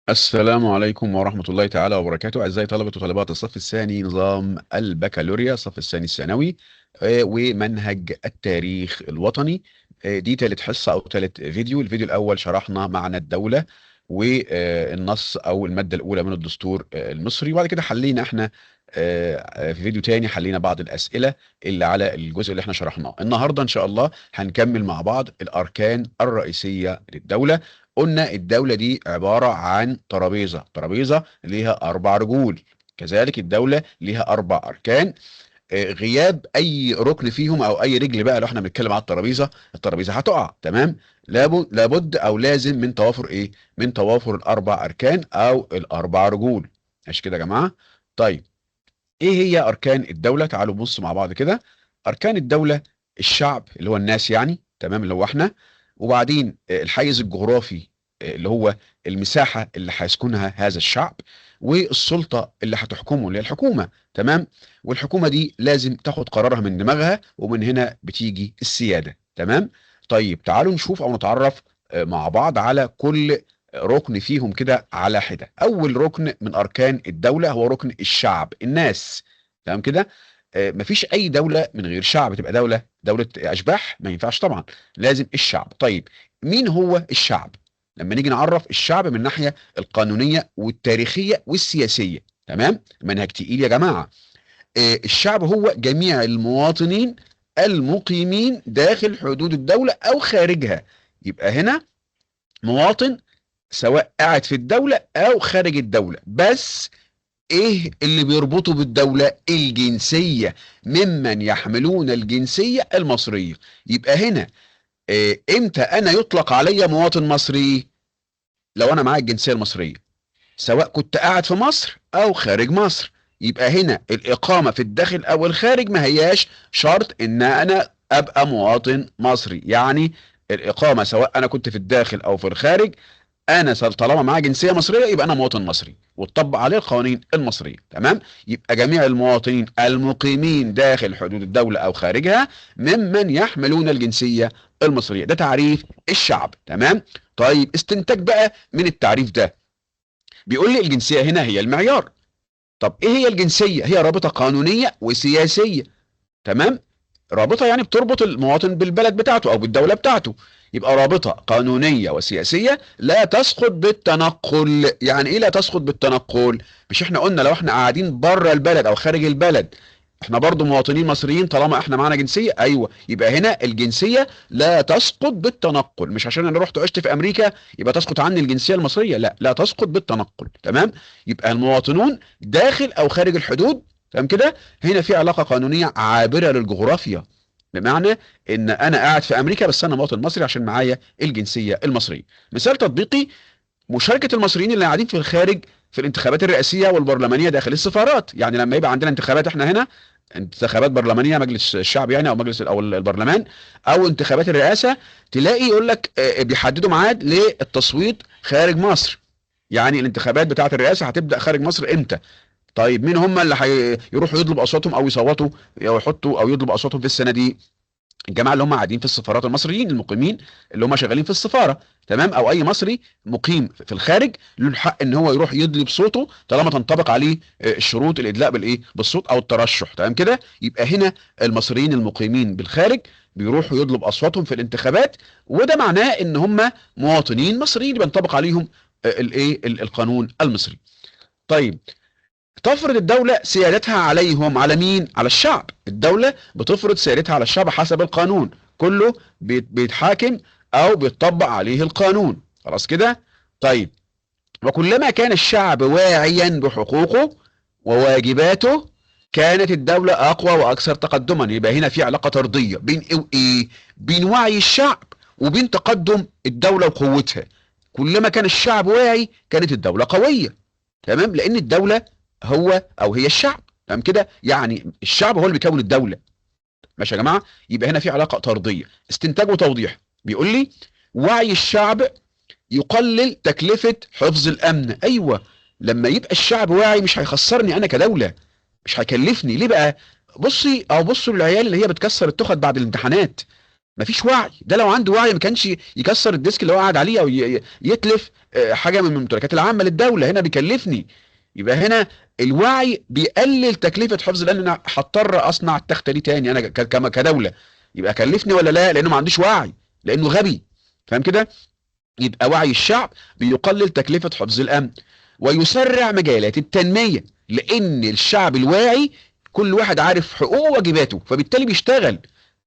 السلام عليكم ورحمة الله تعالى وبركاته، أعزائي طلبة وطالبات الصف الثاني نظام البكالوريا، الصف الثاني الثانوي، ومنهج التاريخ الوطني. دي تالت حصة أو تالت فيديو. الفيديو الأول شرحنا معنى الدولة والنص أو المادة الأولى من الدستور المصري، وبعد كده حلينا احنا في فيديو تاني حلينا بعض الأسئلة اللي على الجزء اللي احنا شرحناه. النهاردة إن شاء الله هنكمل مع بعض الأركان الرئيسية للدولة. قلنا الدولة دي عبارة عن ترابيزة، ترابيزة ليها 4 رجول، كذلك الدولة ليها 4 أركان. غياب أي ركن فيهم أو أي رجل بقى، لو احنا بنتكلم على الترابيزة، الترابيزة هتقع، تمام؟ لابد أو لازم من توافر إيه؟ من توافر ال4 أركان أو ال4 رجول. ماشي كده يا جماعة؟ طيب إيه هي أركان الدولة؟ تعالوا نبص مع بعض كده. أركان الدولة الشعب اللي هو الناس يعني، تمام، اللي هو احنا، وبعدين الحيز الجغرافي اللي هو المساحة اللي هيسكنها هذا الشعب، والسلطة اللي هتحكمه اللي هي الحكومة، تمام؟ والحكومة دي لازم تاخد قرارها من دماغها، ومن هنا بتيجي السيادة، تمام؟ طيب تعالوا نشوف أو نتعرف مع بعض على كل ركن فيهم كده على حدة. أول ركن من أركان الدولة هو ركن الشعب، الناس، تمام كده؟ مفيش أي دولة من غير شعب، تبقى دولة أشباح، ما ينفعش طبعا، لازم الشعب. طيب مين هو الشعب؟ لما نيجي نعرف الشعب من الناحية القانونية والتاريخية والسياسية، تمام؟ منهج تقيل يا جماعة. الشعب هو جميع المواطنين المقيمين داخل حدود الدولة أو خارجها. يبقى هنا مواطن سواء قاعد في الدولة أو خارج الدولة، بس إيه اللي بيربطه بالدولة؟ الجنسية، ممن يحملون الجنسية المصرية. يبقى هنا إمتى أنا يطلق علي مواطن مصري؟ لو أنا معايا الجنسية المصرية، سواء كنت قاعد في مصر أو خارج مصر. يبقى هنا الإقامة في الداخل أو الخارج ما هياش شرط إن أنا أبقى مواطن مصري. يعني الإقامة سواء أنا كنت في الداخل أو في الخارج، أنا طالما معايا جنسية مصرية يبقى أنا مواطن مصري، وتطبق عليه القوانين المصرية، تمام؟ يبقى جميع المواطنين المقيمين داخل حدود الدولة أو خارجها ممن يحملون الجنسية المصرية. ده تعريف الشعب، تمام؟ طيب استنتاج بقى من التعريف ده، بيقول لي الجنسية هنا هي المعيار. طب إيه هي الجنسية؟ هي رابطة قانونية وسياسية، تمام؟ رابطة يعني بتربط المواطن بالبلد بتاعته أو بالدولة بتاعته. يبقى رابطة قانونية وسياسية لا تسقط بالتنقل. يعني إيه لا تسقط بالتنقل؟ مش إحنا قلنا لو إحنا قاعدين بره البلد أو خارج البلد إحنا برضو مواطنين مصريين طالما إحنا معانا جنسية؟ أيوة، يبقى هنا الجنسية لا تسقط بالتنقل. مش عشان أنا رحت عشت في أمريكا يبقى تسقط عني الجنسية المصرية، لا، لا تسقط بالتنقل، تمام؟ يبقى المواطنون داخل أو خارج الحدود، تمام كده؟ هنا في علاقة قانونية عابرة للجغرافيا، بمعنى إن أنا قاعد في أمريكا بس أنا مواطن مصري عشان معايا الجنسية المصرية. مثال تطبيقي، مشاركة المصريين اللي قاعدين في الخارج في الانتخابات الرئاسية والبرلمانية داخل السفارات. يعني لما يبقى عندنا انتخابات احنا هنا، انتخابات برلمانية مجلس الشعب يعني أو مجلس أو البرلمان أو انتخابات الرئاسة، تلاقي يقول لك، بيحددوا ميعاد للتصويت خارج مصر. يعني الانتخابات بتاعة الرئاسة هتبدأ خارج مصر امتى؟ طيب مين هم اللي هيروحوا يطلبوا أصواتهم أو يصوتوا أو يحطوا أو يطلبوا أصواتهم في السنة دي؟ الجماعة اللي هم قاعدين في السفارات، المصريين المقيمين اللي هم شغالين في السفارة، تمام؟ أو أي مصري مقيم في الخارج له الحق إن هو يروح يدلي بصوته طالما تنطبق عليه، الشروط الإدلاء بالإيه؟ بالصوت أو الترشح، تمام كده؟ يبقى هنا المصريين المقيمين بالخارج بيروحوا يطلبوا أصواتهم في الانتخابات، وده معناه إن هم مواطنين مصريين بينطبق عليهم، الإيه؟ القانون المصري. طيب تفرض الدولة سيادتها عليهم، على مين؟ على الشعب. الدولة بتفرض سيادتها على الشعب حسب القانون، كله بيتحاكم أو بيتطبق عليه القانون، خلاص كده؟ طيب وكلما كان الشعب واعيا بحقوقه وواجباته كانت الدولة أقوى وأكثر تقدما. يبقى هنا في علاقة طردية بين إيه وإيه؟ بين وعي الشعب وبين تقدم الدولة وقوتها. كلما كان الشعب واعي كانت الدولة قوية، تمام؟ لأن الدولة هو أو هي الشعب، تمام كده؟ يعني الشعب هو اللي بيكون الدولة، ماشي يا جماعة؟ يبقى هنا في علاقة طردية. استنتاج وتوضيح، بيقول لي وعي الشعب يقلل تكلفة حفظ الأمن. أيوة، لما يبقى الشعب واعي مش هيخسرني أنا كدولة، مش هيكلفني. ليه بقى؟ بصي أو بصوا للعيال اللي هي بتكسر التخت بعد الامتحانات، مفيش وعي. ده لو عنده وعي ما كانش يكسر ال desk اللي هو قاعد عليه او يتلف حاجة من الممتلكات العامة للدولة. هنا بيكلفني. يبقى هنا الوعي بيقلل تكلفة حفظ، لان انا هضطر اصنع التخته دي تاني انا كدولة، يبقى كلفني ولا لا؟ لانه ما عندوش وعي، لانه غبي. فاهم كده؟ يبقى وعي الشعب بيقلل تكلفة حفظ الامن ويسرع مجالات التنمية، لان الشعب الواعي كل واحد عارف حقوقه وواجباته، فبالتالي بيشتغل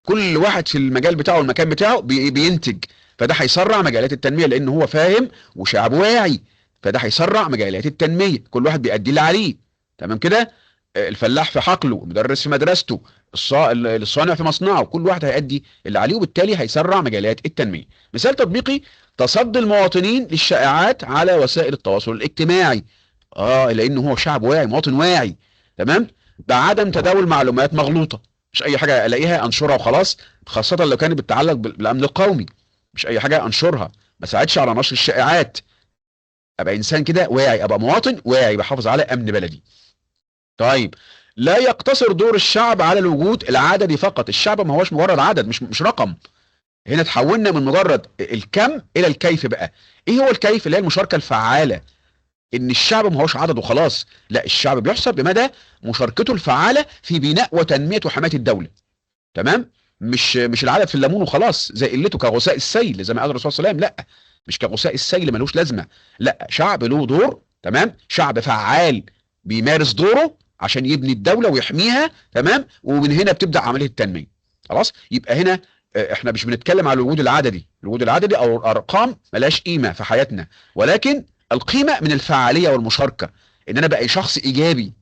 كل واحد في المجال بتاعه والمكان بتاعه بينتج، فده هيسرع مجالات التنمية لان هو فاهم وشعب واعي، فده هيسرع مجالات التنمية، كل واحد بيأدي اللي عليه. تمام كده؟ الفلاح في حقله، المدرس في مدرسته، الصانع في مصنعه، كل واحد هيأدي اللي عليه، وبالتالي هيسرع مجالات التنمية. مثال تطبيقي: تصدي المواطنين للشائعات على وسائل التواصل الاجتماعي. لانه هو شعب واعي، مواطن واعي. تمام؟ بعدم تداول معلومات مغلوطة، مش اي حاجة الاقيها انشرها وخلاص، خاصة لو كانت بتتعلق بالامن القومي، مش اي حاجة انشرها، ما ساعدش على نشر الشائعات. ابقى انسان كده واعي، ابقى مواطن واعي بحافظ على امن بلدي. طيب، لا يقتصر دور الشعب على الوجود العددي فقط. الشعب ما هوش مجرد عدد، مش رقم. هنا تحولنا من مجرد الكم الى الكيف. بقى ايه هو الكيف؟ اللي هي المشاركة الفعالة، ان الشعب ما هوش عدد وخلاص، لا، الشعب بيحسب بمدى مشاركته الفعالة في بناء وتنميه وحماية الدولة. تمام؟ مش العدد في الليمون وخلاص زي قلته كغثاء السيل زي ما قال الرسول صلى الله عليه وسلم، لا، مش كغثاء السيل ملوش لازمه، لا، شعب له دور. تمام؟ شعب فعال بيمارس دوره عشان يبني الدولة ويحميها. تمام؟ ومن هنا بتبدا عملية التنمية. خلاص؟ يبقى هنا احنا مش بنتكلم على الوجود العددي، الوجود العددي او الارقام ملهاش قيمة في حياتنا، ولكن القيمة من الفعالية والمشاركة، ان انا بقى شخص ايجابي،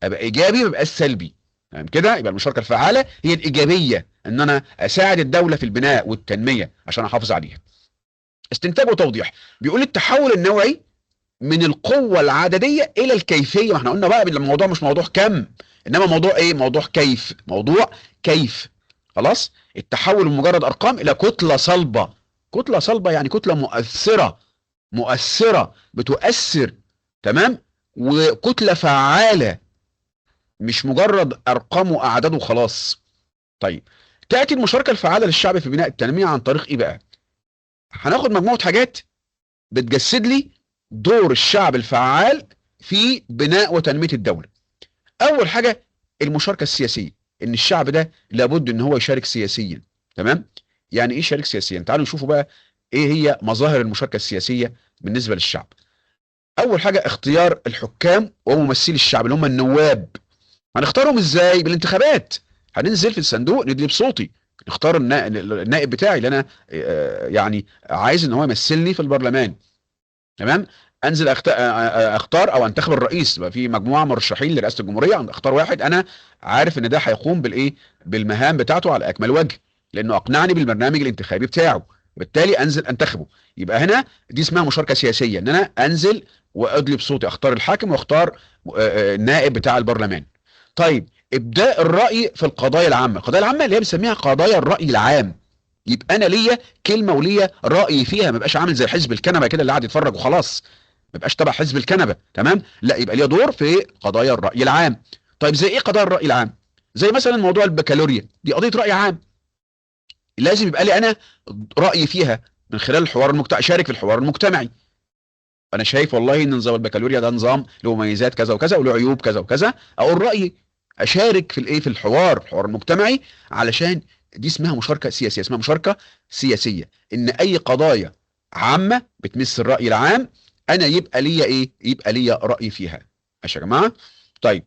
ابقى ايجابي ما بقاش سلبي. تمام كده؟ يبقى المشاركة الفعالة هي الايجابية، ان انا اساعد الدولة في البناء والتنمية عشان احافظ عليها. استنتاج وتوضيح، بيقول التحول النوعي من القوة العدديه الى الكيفية. ما احنا قلنا بقى الموضوع مش موضوع كم، انما موضوع ايه؟ موضوع كيف، موضوع كيف. خلاص؟ التحول من مجرد ارقام الى كتلة صلبه. كتلة صلبه يعني كتلة مؤثرة، مؤثرة بتؤثر. تمام؟ وكتله فعاله، مش مجرد ارقام واعداد وخلاص. طيب، تاتي المشاركة الفعالة للشعب في بناء التنمية عن طريق ايه بقى؟ هناخد مجموعة حاجات بتجسد لي دور الشعب الفعال في بناء وتنميه الدولة. اول حاجة المشاركة السياسية، ان الشعب ده لابد ان هو يشارك سياسيا. تمام؟ يعني ايه يشارك سياسيا؟ تعالوا نشوفوا بقى ايه هي مظاهر المشاركة السياسية بالنسبة للشعب. اول حاجة اختيار الحكام وممثلي الشعب اللي هم النواب. هنختارهم ازاي؟ بالانتخابات. هننزل في الصندوق ندلي بصوتي، نختار النائب بتاعي اللي انا يعني عايز ان هو يمثلني في البرلمان. تمام؟ انزل اختار او انتخب الرئيس، يبقى في مجموعة مرشحين لرئاسة الجمهورية، اختار واحد انا عارف ان ده هيقوم بالايه؟ بالمهام بتاعته على اكمل وجه، لانه اقنعني بالبرنامج الانتخابي بتاعه، بالتالي انزل انتخبه. يبقى هنا دي اسمها مشاركة سياسية، ان انا انزل وادلي بصوتي، اختار الحاكم واختار النائب بتاع البرلمان. طيب، ابداء الراي في القضايا العامة، القضايا العامة اللي هي بنسميها قضايا الراي العام. يبقى انا ليا كلمة وليا راي فيها، ما بقاش عامل زي حزب الكنبة كده اللي قاعد يتفرج وخلاص، ما بقاش تبع حزب الكنبة. تمام؟ لا، يبقى ليا دور في قضايا الراي العام. طيب زي ايه قضايا الراي العام؟ زي مثلا موضوع البكالوريا، دي قضية راي عام، لازم يبقى لي انا راي فيها من خلال الحوار المجتمعي، اشارك في الحوار المجتمعي. انا شايف والله ان نظام البكالوريا ده نظام له مميزات كذا وكذا وله عيوب كذا وكذا، اقول رايي، اشارك في الايه؟ في الحوار المجتمعي، علشان دي اسمها مشاركة سياسية، اسمها مشاركة سياسية، ان اي قضايا عامة بتمس الراي العام انا يبقى ليا ايه؟ يبقى ليا راي فيها. ماشي يا جماعة؟ طيب،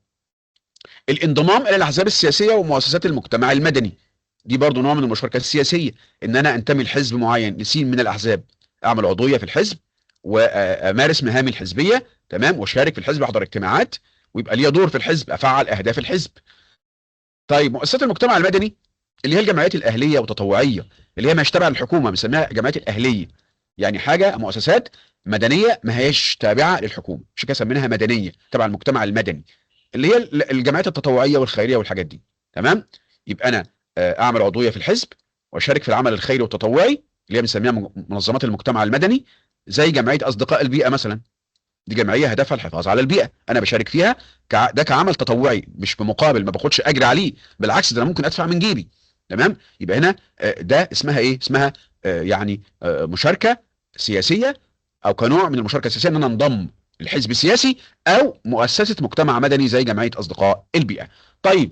الانضمام الى الاحزاب السياسية ومؤسسات المجتمع المدني، دي برضو نوع من المشاركة السياسية، ان انا انتمي لحزب معين، لسين من الاحزاب، اعمل عضوية في الحزب وامارس مهامي الحزبية، تمام، واشارك في الحزب، احضر اجتماعات، ويبقى ليا دور في الحزب، افعل اهداف الحزب. طيب، مؤسسات المجتمع المدني اللي هي الجمعيات الاهلية والتطوعيه، اللي هي ما تابعه للحكومة، بنسميها جمعيات الاهلية، يعني حاجة مؤسسات مدنية ما هيش تابعه للحكومة، عشان كده سميناها مدنية، تبع المجتمع المدني، اللي هي الجمعيات التطوعية والخيريه والحاجات دي. تمام؟ يبقى انا اعمل عضوية في الحزب واشارك في العمل الخيري والتطوعي اللي هي بنسميها منظمات المجتمع المدني، زي جمعية اصدقاء البيئة مثلا، دي جمعية هدفها الحفاظ على البيئة، انا بشارك فيها ده كعمل تطوعي، مش بمقابل، ما باخدش اجر عليه، بالعكس ده انا ممكن ادفع من جيبي. تمام؟ يبقى هنا ده اسمها ايه؟ اسمها يعني مشاركة سياسية، او كنوع من المشاركة السياسية ان انا انضم لحزب سياسي او مؤسسة مجتمع مدني زي جمعية اصدقاء البيئة. طيب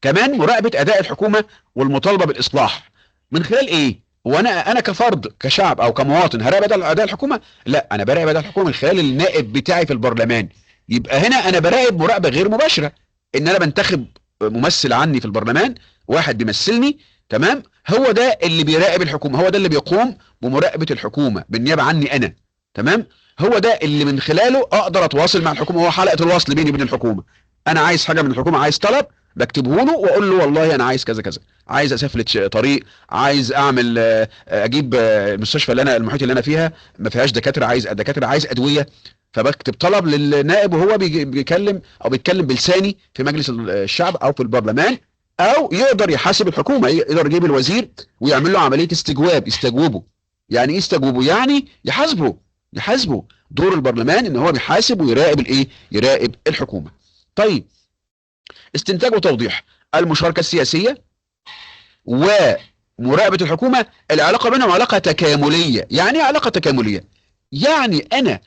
كمان مراقبة اداء الحكومة والمطالبة بالاصلاح من خلال ايه؟ هو انا كفرد كشعب او كمواطن هراقب اداء الحكومة؟ لا، انا براقب اداء الحكومة من خلال النائب بتاعي في البرلمان. يبقى هنا انا براقب مراقبة غير مباشرة، ان انا بنتخب ممثل عني في البرلمان، واحد بيمثلني، تمام؟ هو ده اللي بيراقب الحكومة، هو ده اللي بيقوم بمراقبة الحكومة بالنيابة عني انا، تمام؟ هو ده اللي من خلاله اقدر اتواصل مع الحكومة، هو حلقة الوصل بيني وبين الحكومة. انا عايز حاجة من الحكومة، عايز طلب، بكتبه له واقول له والله انا عايز كذا كذا، عايز اسفلت طريق، عايز اعمل اجيب المستشفى اللي انا المحيط اللي انا فيها ما فيهاش دكاترة، عايز دكاترة، عايز ادوية، فبكتب طلب للنائب وهو بيكلم او بيتكلم بلساني في مجلس الشعب او في البرلمان، او يقدر يحاسب الحكومة، يقدر يجيب الوزير ويعمل له عملية استجواب، يستجوبه. يعني ايه يستجوبه؟ يعني يحاسبه، يحاسبه. دور البرلمان ان هو بيحاسب ويراقب الايه؟ يراقب الحكومة. طيب استنتاج وتوضيح المشاركة السياسية ومراقبة الحكومة، العلاقة بينهم علاقة تكامليه. يعني ايه علاقة تكامليه؟ يعني انا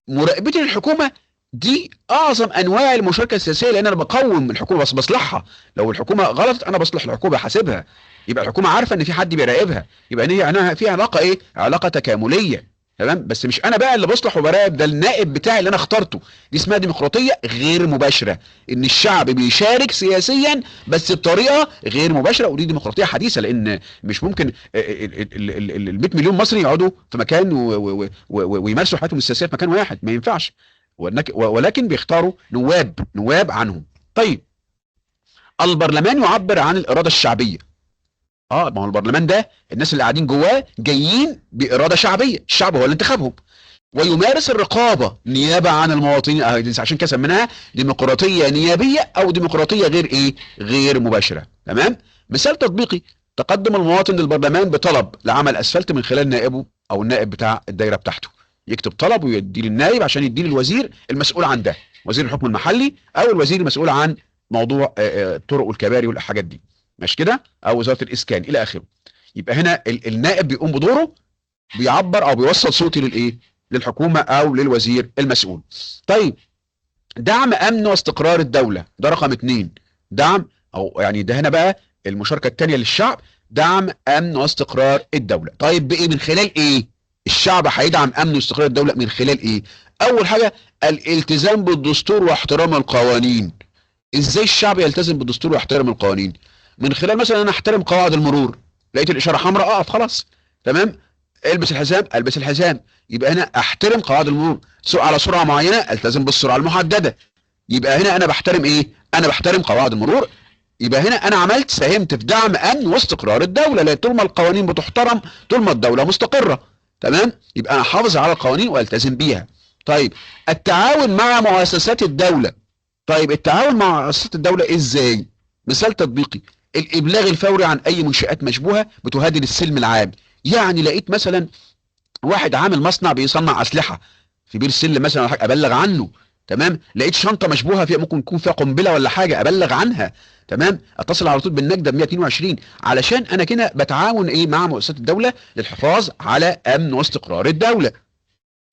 مراقبتي للحكومة دي اعظم انواع المشاركة السياسية، لان انا بقوم الحكومة، بس بصلحها. لو الحكومة غلطت انا بصلح الحكومة، بحاسبها، يبقى الحكومة عارفه ان في حد بيراقبها، يبقى ان هي في علاقة ايه؟ علاقة تكامليه، تمام؟ بس مش انا بقى اللي بصلح وبراقب، ده النائب بتاعي اللي انا اخترته. دي اسمها ديمقراطية غير مباشرة، ان الشعب بيشارك سياسيا بس بطريقة غير مباشرة، ودي ديمقراطية حديثه، لان مش ممكن ال 100 مليون مصري يقعدوا في مكان ويمارسوا حياتهم السياسية في مكان واحد، ما ينفعش، ولكن بيختاروا نواب عنهم. طيب البرلمان يعبر عن الارادة الشعبية. ما هو البرلمان ده الناس اللي قاعدين جواه جايين بإرادة شعبية، الشعب هو اللي انتخبهم، ويمارس الرقابة نيابة عن المواطنين، عشان كده سميناها ديمقراطية نيابية أو ديمقراطية غير إيه؟ غير مباشرة، تمام؟ مثال تطبيقي: تقدم المواطن للبرلمان بطلب لعمل أسفلت من خلال نائبه أو النائب بتاع الدايرة بتاعته، يكتب طلب ويديه للنائب عشان يديه للوزير المسؤول عن ده، وزير الحكم المحلي أو الوزير المسؤول عن موضوع الطرق والكباري والحاجات دي، ماشي كده، او وزارة الاسكان الى اخره. يبقى هنا النائب بيقوم بدوره، بيعبر او بيوصل صوتي للايه؟ للحكومة او للوزير المسؤول. طيب دعم امن واستقرار الدولة، ده رقم 2، دعم، او يعني ده هنا بقى المشاركة الثانية للشعب، دعم امن واستقرار الدولة. طيب بايه؟ من خلال ايه؟ الشعب هيدعم امن واستقرار الدولة من خلال ايه؟ اول حاجة الالتزام بالدستور واحترام القوانين. ازاي الشعب يلتزم بالدستور ويحترم القوانين؟ من خلال مثلا انا احترم قواعد المرور، لقيت الاشارة حمراء اقف خلاص، تمام، البس الحزام البس الحزام، يبقى هنا احترم قواعد المرور، سوق على سرعة معينة التزم بالسرعة المحددة، يبقى هنا انا بحترم ايه؟ انا بحترم قواعد المرور. يبقى هنا انا عملت، ساهمت في دعم امن واستقرار الدولة، لان طول ما القوانين بتحترم طول ما الدولة مستقره، تمام؟ يبقى انا حافظ على القوانين والتزم بيها. طيب التعاون مع مؤسسات الدولة. طيب التعاون مع مؤسسات الدولة ازاي؟ مثال تطبيقي: الابلاغ الفوري عن اي منشآت مشبوهة بتهدد السلم العام. يعني لقيت مثلا واحد عامل مصنع بيصنع اسلحة في بير سلم مثلا ولا حاجة، ابلغ عنه، تمام؟ لقيت شنطه مشبوهة فيها ممكن يكون فيها قنبلة ولا حاجة، ابلغ عنها، تمام؟ اتصل على طول بالنجده ب 122، علشان انا كده بتعاون ايه مع مؤسسات الدولة للحفاظ على امن واستقرار الدولة،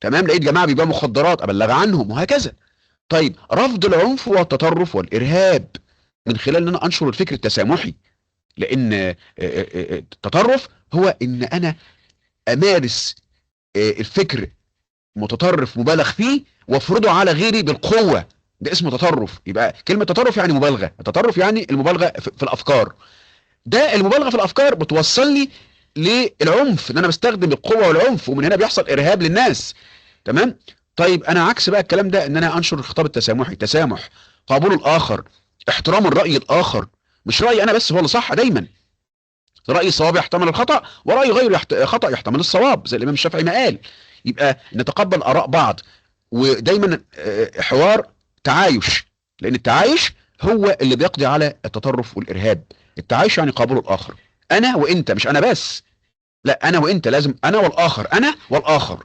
تمام؟ لقيت جماعة بيبيعوا مخدرات ابلغ عنهم، وهكذا. طيب رفض العنف والتطرف والارهاب من خلال ان انا انشر الفكر التسامحي، لان التطرف هو ان انا امارس الفكر متطرف مبالغ فيه وافرضه على غيري بالقوة، ده اسمه تطرف. يبقى كلمة تطرف يعني مبالغه، التطرف يعني المبالغة في الافكار. ده المبالغة في الافكار بتوصلني للعنف، ان انا بستخدم القوة والعنف، ومن هنا بيحصل ارهاب للناس، تمام؟ طيب انا عكس بقى الكلام ده، ان انا انشر الخطاب التسامحي، التسامح، قبول الاخر، احترام الرأي الآخر، مش رأيي أنا بس هو اللي صح دايما، رأي الصواب يحتمل الخطأ ورأي غير خطأ يحتمل الصواب، زي الإمام الشافعي ما قال. يبقى نتقبل آراء بعض، ودايما حوار تعايش، لأن التعايش هو اللي بيقضي على التطرف والإرهاب. التعايش يعني قبول الآخر، أنا وإنت، مش أنا بس، لا أنا وإنت، لازم أنا والآخر، أنا والآخر،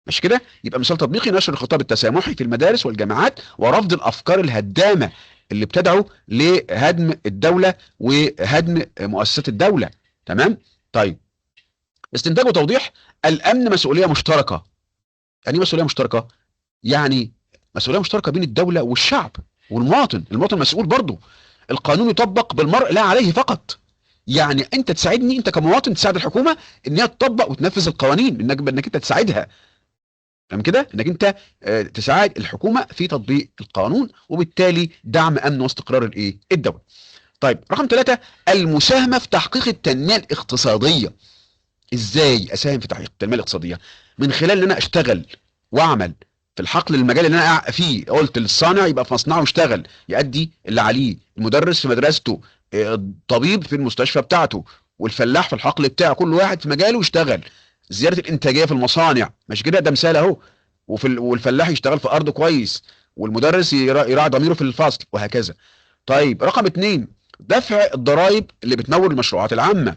مش كده؟ يبقى مثال تطبيقي: نشر الخطاب التسامحي في المدارس والجامعات، ورفض الافكار الهدامه اللي ابتدعوا لهدم الدولة وهدم مؤسسات الدولة. تمام؟ طيب استنتاج وتوضيح: الامن مسؤولية مشتركة. يعني ايه مسؤولية مشتركة؟ يعني مسؤولية مشتركة بين الدولة والشعب والمواطن، المواطن مسؤول برضه. القانون يطبق بالمرء لا عليه فقط. يعني انت تساعدني، انت كمواطن تساعد الحكومة ان هي تطبق وتنفذ القوانين، انك انت تساعدها. تمام كده؟ انك انت تساعد الحكومة في تطبيق القانون، وبالتالي دعم امن واستقرار الايه؟ الدولة. طيب رقم 3، المساهمة في تحقيق التنمية الاقتصادية. ازاي اساهم في تحقيق التنمية الاقتصادية؟ من خلال ان انا اشتغل واعمل في الحقل، المجال اللي انا فيه. قلت للصانع يبقى في مصنعه يشتغل يأدي اللي عليه، المدرس في مدرسته، الطبيب في المستشفى بتاعته، والفلاح في الحقل بتاعه، كل واحد في مجاله يشتغل. زيادة الانتاجية في المصانع، مش كده؟ ده مثال اهو. والفلاح يشتغل في ارضه كويس، والمدرس يراعي ضميره في الفصل، وهكذا. طيب رقم 2، دفع الضرائب اللي بتمول المشروعات العامة.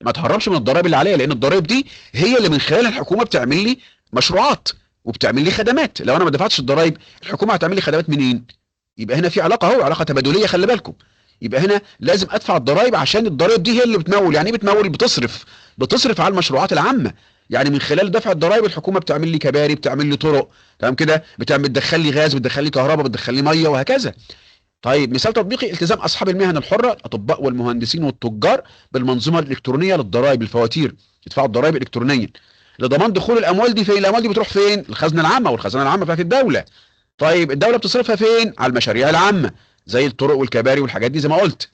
ما تهربش من الضرائب اللي عليها، لان الضرائب دي هي اللي من خلالها الحكومة بتعمل لي مشروعات وبتعمل لي خدمات. لو انا ما دفعتش الضرائب الحكومة هتعمل لي خدمات منين؟ يبقى هنا في علاقة اهو، علاقة تبادليه، خلي بالكم. يبقى هنا لازم ادفع الضرائب عشان الضرائب دي هي اللي بتمول. يعني ايه بتمول؟ بتصرف على المشروعات العامة. يعني من خلال دفع الضرائب الحكومة بتعمل لي كباري، بتعمل لي طرق، تمام كده، بتدخل لي غاز، بتدخل لي كهرباء، بتدخل لي مية، وهكذا. طيب مثال تطبيقي: التزام اصحاب المهن الحرة، الاطباء والمهندسين والتجار، بالمنظومه الالكترونية للضرائب، الفواتير، يدفعوا الضرائب الكترونيا لضمان دخول الاموال دي. فين الاموال دي بتروح؟ فين؟ الخزنة العامة، والخزانه العامة بتاعت الدولة. طيب الدولة بتصرفها فين؟ على المشاريع العامة زي الطرق والكباري والحاجات دي زي ما قلت.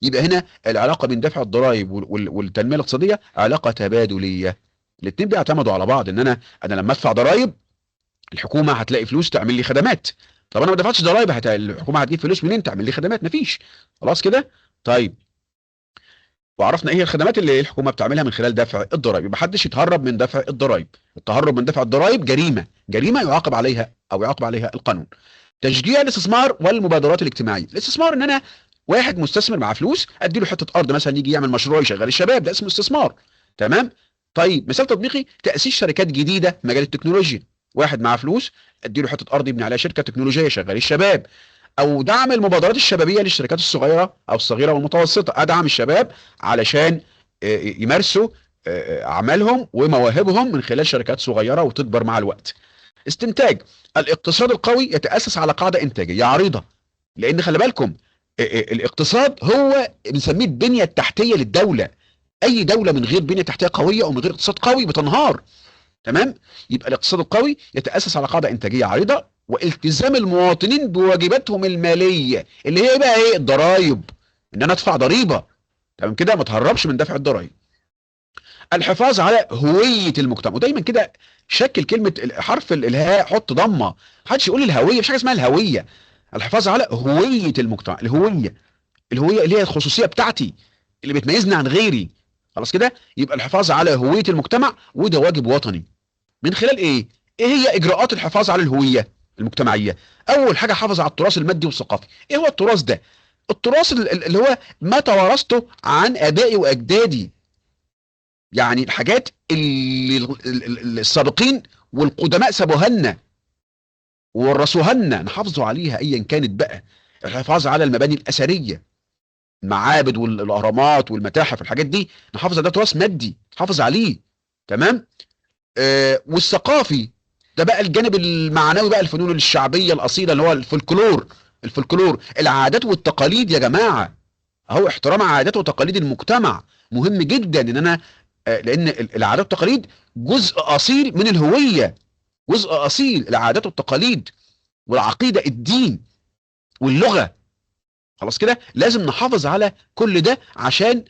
يبقى هنا العلاقة بين دفع الضرائب والتنمية الاقتصادية علاقة تبادليه، الاثنين بيعتمدوا على بعض. ان انا لما ادفع ضرائب الحكومة هتلاقي فلوس تعمل لي خدمات. طب انا ما دفعتش ضرائب، الحكومة هتجيب فلوس منين تعمل لي خدمات؟ مفيش. خلاص كده؟ طيب وعرفنا ايه هي الخدمات اللي الحكومة بتعملها من خلال دفع الضرائب. يبقى محدش يتهرب من دفع الضرائب. التهرب من دفع الضرائب جريمة، جريمة يعاقب عليها او يعاقب عليها القانون. تشجيع الاستثمار والمبادرات الاجتماعية. الاستثمار ان انا واحد مستثمر مع فلوس ادي له حتة ارض مثلا يجي يعمل مشروع يشغل الشباب، ده اسمه استثمار. تمام؟ طيب مثال تطبيقي: تاسيس شركات جديدة في مجال التكنولوجيا. واحد معاه فلوس ادي له حتة ارض يبني عليها شركة تكنولوجية يشغل الشباب. او دعم المبادرات الشبابية للشركات الصغيرة او الصغيرة والمتوسطة، ادعم الشباب علشان يمارسوا اعمالهم ومواهبهم من خلال شركات صغيرة وتكبر مع الوقت. استنتاج: الاقتصاد القوي يتاسس على قاعدة انتاجية عريضة، لان خلي بالكم الاقتصاد هو بنسميه البنية التحتية للدولة. اي دولة من غير بنيه تحتيه قوية او من غير اقتصاد قوي بتنهار. تمام؟ يبقى الاقتصاد القوي يتاسس على قاعدة انتاجية عريضة والتزام المواطنين بواجباتهم المالية اللي هي بقى ايه؟ الضرايب، ان انا ادفع ضريبة. تمام كده؟ ما تهربش من دفع الضرايب. الحفاظ على هوية المجتمع. ودايما كده شكل كلمة حرف الهاء، حط ضمه، محدش يقول الهوية، مش حاجة اسمها الهوية. الحفاظ على هوية المجتمع، الهوية، الهوية اللي هي الخصوصية بتاعتي اللي بتميزني عن غيري. خلاص كده؟ يبقى الحفاظ على هوية المجتمع، وده واجب وطني. من خلال ايه؟ ايه هي اجراءات الحفاظ على الهوية المجتمعية؟ اول حاجة حافظ على التراث المادي والثقافي. ايه هو التراث ده؟ التراث اللي هو ما توارثته عن ابائي واجدادي، يعني الحاجات اللي السابقين والقدماء سابوها لنا وورثوها لنا، نحافظوا عليها ايا كانت بقى. الحفاظ على المباني الاثرية، المعابد والاهرامات والمتاحف والحاجات دي، نحافظ على ده، تراث مادي نحافظ عليه. تمام؟ والثقافي ده بقى الجانب المعنوي بقى، الفنون الشعبية الاصيلة اللي هو الفولكلور، الفولكلور، العادات والتقاليد يا جماعة. اهو احترام عادات وتقاليد المجتمع مهم جدا، ان انا لان العادات والتقاليد جزء اصيل من الهوية، جزء اصيل، العادات والتقاليد والعقيدة، الدين واللغة. خلاص كده؟ لازم نحافظ على كل ده عشان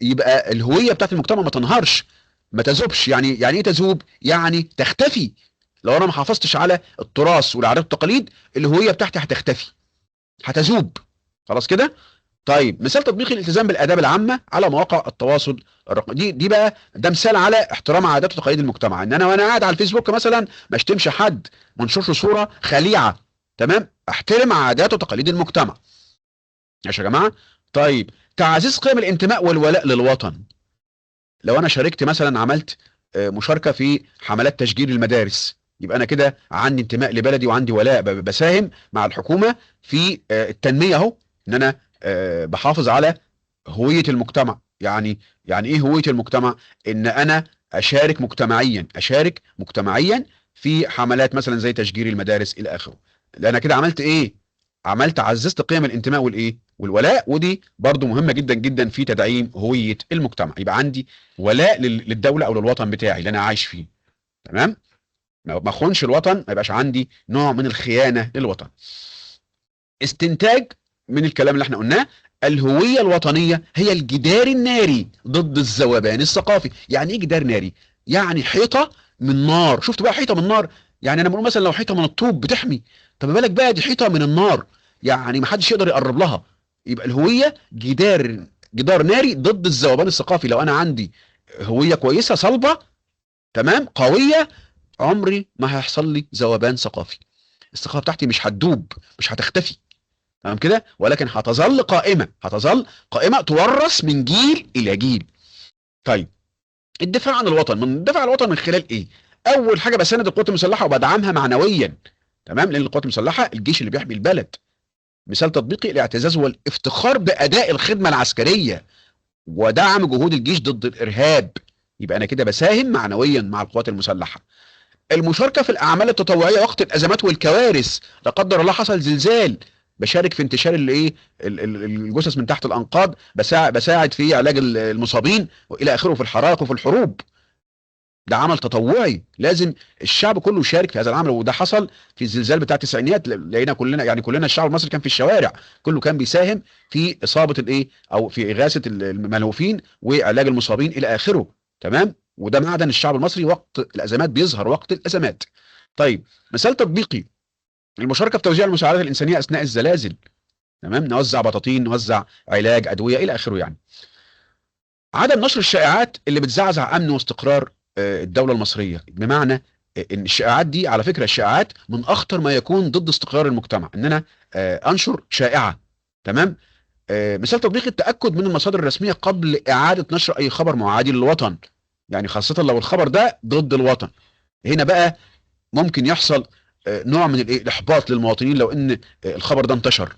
يبقى الهوية بتاعت المجتمع ما تنهارش، ما تذوبش. يعني ايه تذوب؟ يعني تختفي. لو انا ما حافظتش على التراث والعادات والتقاليد الهوية بتاعتي هتختفي، هتذوب. خلاص كده؟ طيب مثال تطبيقي: الالتزام بالاداب العامة على مواقع التواصل الرقمي. دي بقى ده مثال على احترام عادات وتقاليد المجتمع، ان انا وانا قاعد على الفيسبوك مثلا ما اشتمش حد، ما انشرش صوره خليعه. تمام؟ احترم عادات وتقاليد المجتمع. ماشي يا جماعة؟ طيب تعزيز قيم الانتماء والولاء للوطن. لو انا شاركت مثلا، عملت مشاركة في حملات تشجير المدارس، يبقى انا كده عندي انتماء لبلدي وعندي ولاء، بساهم مع الحكومة في التنمية اهو، ان انا بحافظ على هوية المجتمع. يعني ايه هوية المجتمع؟ ان انا اشارك مجتمعيا، اشارك مجتمعيا في حملات مثلا زي تشجير المدارس الى اخره. لان انا كده عملت ايه؟ عملت عززت قيم الانتماء والايه؟ والولاء، ودي برضو مهمة جدا جدا في تدعيم هوية المجتمع. يبقى عندي ولاء للدولة او للوطن بتاعي اللي انا عايش فيه. تمام؟ ما اخونش الوطن، ما يبقاش عندي نوع من الخيانة للوطن. استنتاج من الكلام اللي احنا قلناه، الهوية الوطنية هي الجدار الناري ضد الذوبان الثقافي. يعني ايه جدار ناري؟ يعني حيطة من نار. شفت بقى حيطة من نار؟ يعني انا بقول مثلا لو حيطة من الطوب بتحمي، طب ما بالك بقى دي حيطة من النار، يعني ما حدش يقدر يقرب لها. يبقى الهوية جدار ناري ضد الذوبان الثقافي. لو انا عندي هوية كويسة صلبة، تمام، قوية، عمري ما هيحصل لي ذوبان ثقافي. الثقافة بتاعتي مش هتدوب، مش هتختفي، تمام كده، ولكن هتظل قائمة، هتظل قائمة تورث من جيل إلى جيل. طيب الدفاع عن الوطن، من الدفاع عن الوطن من خلال إيه؟ أول حاجة بساند القوات المسلحة وبدعمها معنويا، تمام، لأن القوات المسلحة الجيش اللي بيحمي البلد. مثال تطبيقي: الاعتزاز والافتخار بأداء الخدمة العسكرية ودعم جهود الجيش ضد الإرهاب. يبقى أنا كده بساهم معنويا مع القوات المسلحة. المشاركة في الأعمال التطوعية وقت الأزمات والكوارث، لا قدر الله حصل زلزال، بشارك في انتشار الايه الجثث من تحت الانقاض، بساعد في علاج المصابين والى اخره، في الحرائق وفي الحروب. ده عمل تطوعي، لازم الشعب كله يشارك في هذا العمل. وده حصل في الزلزال بتاع التسعينيات، لقينا كلنا، يعني كلنا الشعب المصري كان في الشوارع، كله كان بيساهم في اصابه الايه او في اغاثه الملهوفين وعلاج المصابين الى اخره. تمام، وده معدن الشعب المصري وقت الازمات، بيظهر وقت الازمات. طيب مثال تطبيقي: المشاركة في توزيع المساعدات الانسانية اثناء الزلازل. تمام، نوزع بطاطين، نوزع علاج، ادوية الى اخره. يعني عدم نشر الشائعات اللي بتزعزع امن واستقرار الدولة المصرية، بمعنى ان الشائعات دي، على فكرة الشائعات من اخطر ما يكون ضد استقرار المجتمع، ان انا انشر شائعة. تمام، مثال تطبيقي: التاكد من المصادر الرسمية قبل اعاده نشر اي خبر معادي للوطن، يعني خاصة لو الخبر ده ضد الوطن. هنا بقى ممكن يحصل نوع من الاحباط للمواطنين لو ان الخبر ده انتشر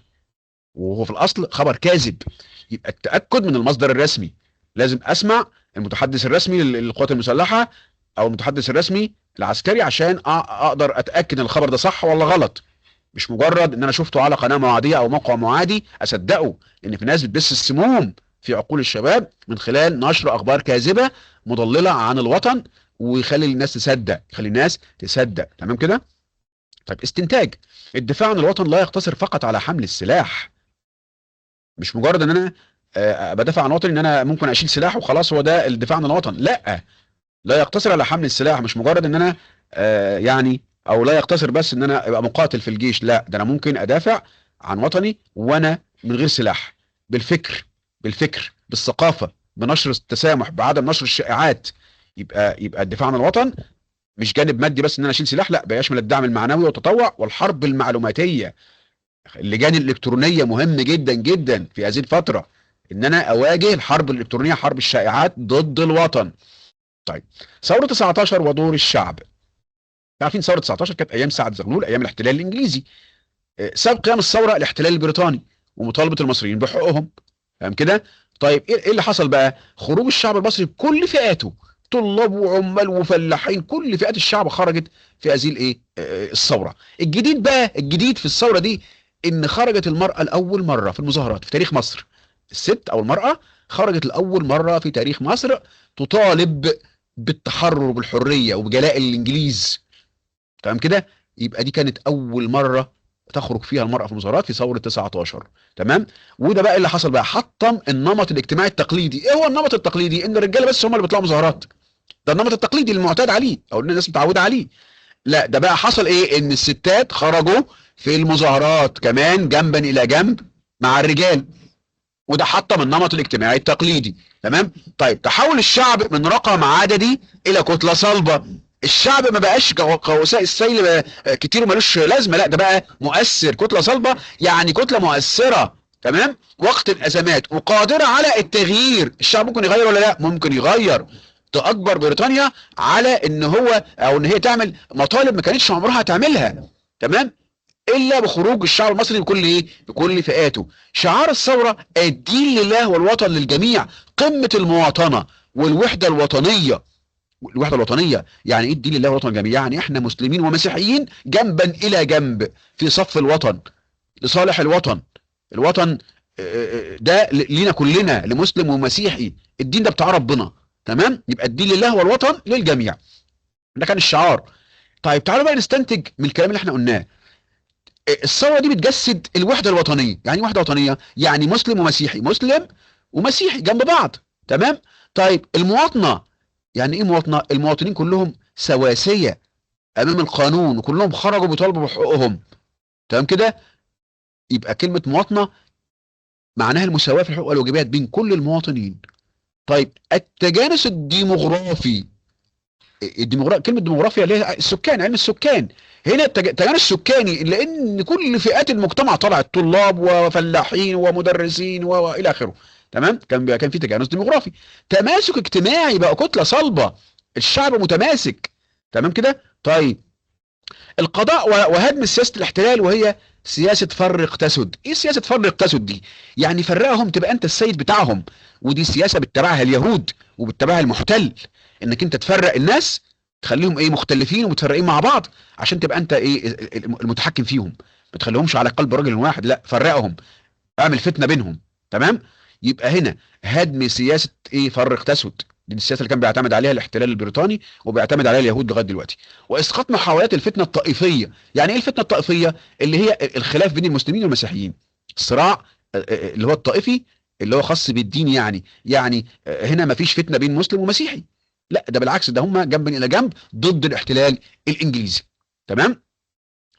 وهو في الاصل خبر كاذب. يبقى التاكد من المصدر الرسمي، لازم اسمع المتحدث الرسمي للقوات المسلحة او المتحدث الرسمي العسكري عشان اقدر اتاكد ان الخبر ده صح ولا غلط، مش مجرد ان انا شفته على قناة معاديه او موقع معادي اصدقه، لان في ناس بتبث السموم في عقول الشباب من خلال نشر اخبار كاذبة مضلله عن الوطن، ويخلي الناس تصدق، يخلي الناس تصدق. تمام كده؟ طيب استنتاج: الدفاع عن الوطن لا يقتصر فقط على حمل السلاح. مش مجرد ان انا بدافع عن وطني ان انا ممكن اشيل سلاح وخلاص هو ده الدفاع عن الوطن، لا، لا يقتصر على حمل السلاح. مش مجرد ان انا يعني، او لا يقتصر بس ان انا ابقى مقاتل في الجيش، لا، ده انا ممكن ادافع عن وطني وانا من غير سلاح، بالفكر، بالفكر، بالثقافة، بنشر التسامح، بعدم نشر الشائعات. يبقى الدفاع عن الوطن مش جانب مادي بس ان انا اشيل سلاح، لا، بيشمل الدعم المعنوي والتطوع والحرب المعلوماتيه. اللجان الالكترونية مهم جدا جدا في هذه الفترة، ان انا اواجه الحرب الالكترونية، حرب الشائعات ضد الوطن. طيب ثورة 19 ودور الشعب. عارفين ثورة 19 كانت ايام سعد زغلول، ايام الاحتلال الانجليزي. سبب قيام الثورة الاحتلال البريطاني ومطالبه المصريين بحقوقهم. تمام كده؟ طيب ايه اللي حصل بقى؟ خروج الشعب المصري بكل فئاته، طلاب وعمال وفلاحين، كل فئات الشعب خرجت في هذه الايه الثورة. الجديد بقى، الجديد في الثورة دي ان خرجت المراة لاول مرة في المظاهرات في تاريخ مصر. الست او المراة خرجت لاول مرة في تاريخ مصر تطالب بالتحرر وبالحريه وبجلاء الانجليز. تمام كده؟ يبقى دي كانت اول مرة تخرج فيها المراة في المظاهرات في ثورة 19. تمام؟ وده بقى اللي حصل بقى، حطم النمط الاجتماعي التقليدي. ايه هو النمط التقليدي؟ ان الرجالة بس هم اللي بيطلعوا مظاهرات، ده النمط التقليدي المعتاد عليه او اللي الناس متعوده عليه. لا، ده بقى حصل ايه؟ ان الستات خرجوا في المظاهرات كمان جنبا الى جنب مع الرجال، وده حطم النمط الاجتماعي التقليدي. تمام؟ طيب تحول الشعب من رقم عددي الى كتلة صلبه. الشعب ما بقاش كوساء السيل كتير ومالوش لازمه، لا، ده بقى مؤثر، كتلة صلبه يعني كتلة مؤثرة. تمام؟ وقت الازمات وقادرة على التغيير. الشعب ممكن يغير ولا لا؟ ممكن يغير. تأجبر بريطانيا على ان هو او ان هي تعمل مطالب ما كانتش عمرها تعملها، تمام، الا بخروج الشعب المصري بكل ايه؟ بكل فئاته. شعار الثورة الدين لله والوطن للجميع، قمة المواطنة والوحدة الوطنية. الوحدة الوطنية يعني ايه الدين لله والوطن للجميع؟ يعني احنا مسلمين ومسيحيين جنبا الى جنب في صف الوطن، لصالح الوطن. الوطن ده لينا كلنا، لمسلم ومسيحي، الدين ده بتاع ربنا، تمام؟ يبقى الدين لله والوطن للجميع، ده كان الشعار. طيب تعالوا بقى نستنتج من الكلام اللي احنا قلناه. الثورة دي بتجسد الوحدة الوطنية. يعني ايه وحده وطنية؟ يعني مسلم ومسيحي، مسلم ومسيحي جنب بعض، تمام؟ طيب المواطنة، يعني ايه مواطنه؟ المواطنين كلهم سواسية امام القانون، وكلهم خرجوا بيطالبوا بحقوقهم، تمام كده؟ يبقى كلمة مواطنه معناها المساواة في الحقوق والواجبات بين كل المواطنين. طيب التجانس الديموغرافي، كلمة ديموغرافيا اللي هي السكان، علم السكان. هنا التجانس السكاني لان كل فئات المجتمع طلعت، طلاب وفلاحين ومدرسين والى اخره، تمام؟ كان في تجانس ديموغرافي. تماسك اجتماعي، بقى كتلة صلبه، الشعب متماسك، تمام كده؟ طيب القضاء وهدم سياسة الاحتلال، وهي سياسة فرق تسد. ايه سياسة فرق تسد دي؟ يعني فرقهم تبقى انت السيد بتاعهم، ودي سياسة بتتبعها اليهود وبتتبعها المحتل، انك انت تفرق الناس، تخليهم ايه؟ مختلفين ومتفرقين مع بعض عشان تبقى انت ايه؟ المتحكم فيهم، ما تخليهمش على قلب رجل واحد، لا فرقهم، اعمل فتنة بينهم، تمام؟ يبقى هنا هدم سياسة ايه؟ فرق تسد، دي السياسة اللي كان بيعتمد عليها الاحتلال البريطاني وبيعتمد عليها اليهود لغاية دلوقتي. واسقاط محاولات الفتنة الطائفية. يعني ايه الفتنة الطائفية؟ اللي هي الخلاف بين المسلمين والمسيحيين، الصراع اللي هو الطائفي اللي هو خاص بالدين. يعني هنا ما فيش فتنة بين مسلم ومسيحي، لا ده بالعكس، ده هم جنب الى جنب ضد الاحتلال الانجليزي، تمام؟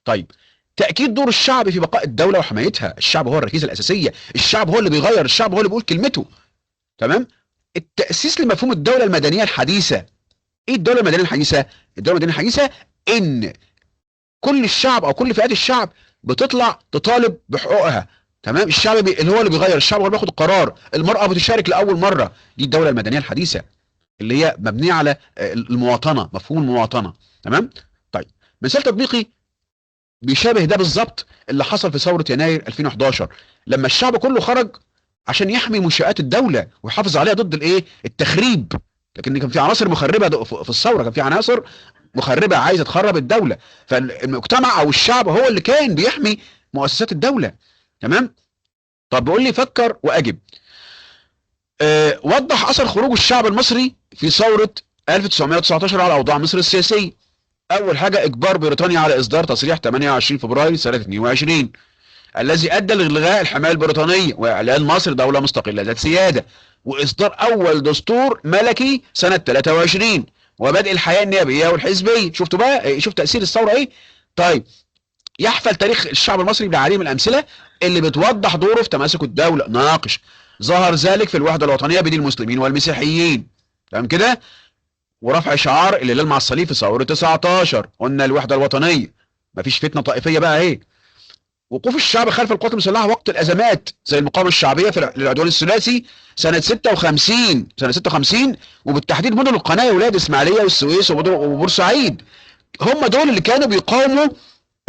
طيب تأكيد دور الشعب في بقاء الدولة وحمايتها. الشعب هو الركيزة الأساسية، الشعب هو اللي بيغير، الشعب هو اللي بيقول كلمته، تمام؟ التأسيس لمفهوم الدولة المدنية الحديثة. ايه الدولة المدنية الحديثة؟ الدولة المدنية الحديثة ان كل الشعب او كل فئات الشعب بتطلع تطالب بحقوقها، تمام؟ الشعب اللي هو اللي بيغير، الشعب هو اللي بياخد القرار، المرأة بتشارك لأول مرة. دي الدولة المدنية الحديثة اللي هي مبنية على المواطنة، مفهوم المواطنة، تمام؟ طيب مثال تطبيقي بيشابه ده بالظبط اللي حصل في ثورة يناير 2011، لما الشعب كله خرج عشان يحمي منشآت الدولة ويحافظ عليها ضد الايه؟ التخريب. لكن كان في عناصر مخربة في الثورة، كان في عناصر مخربة عايزة تخرب الدولة، فالمجتمع او الشعب هو اللي كان بيحمي مؤسسات الدولة، تمام؟ طب بيقول لي فكر واجب. وضح اثر خروج الشعب المصري في ثورة 1919 على اوضاع مصر السياسية. اول حاجة اجبار بريطانيا على اصدار تصريح 28 فبراير سنة 22 الذي ادى لالغاء الحماية البريطانية واعلان مصر دولة مستقلة ذات سيادة، واصدار اول دستور ملكي سنة 23، وبدء الحياة النيابية والحزبية. شفتوا بقى، شوف تأثير الثورة ايه؟ طيب يحفل تاريخ الشعب المصري بالعديد من الامثلة اللي بتوضح دوره في تماسك الدولة. ناقش ظهر ذلك في الوحدة الوطنية بين المسلمين والمسيحيين، تمام كده؟ ورفع شعار الهلال مع الصليب في ثورة 19، قلنا الوحدة الوطنية، مفيش فتنة طائفية بقى اهي. وقوف الشعب خلف القوات المسلحة وقت الأزمات زي المقاومة الشعبية في للعدوان الثلاثي سنة 56، سنة 56، وبالتحديد مدن القناة وولاد إسماعيلية والسويس وبورسعيد، هم دول اللي كانوا بيقاوموا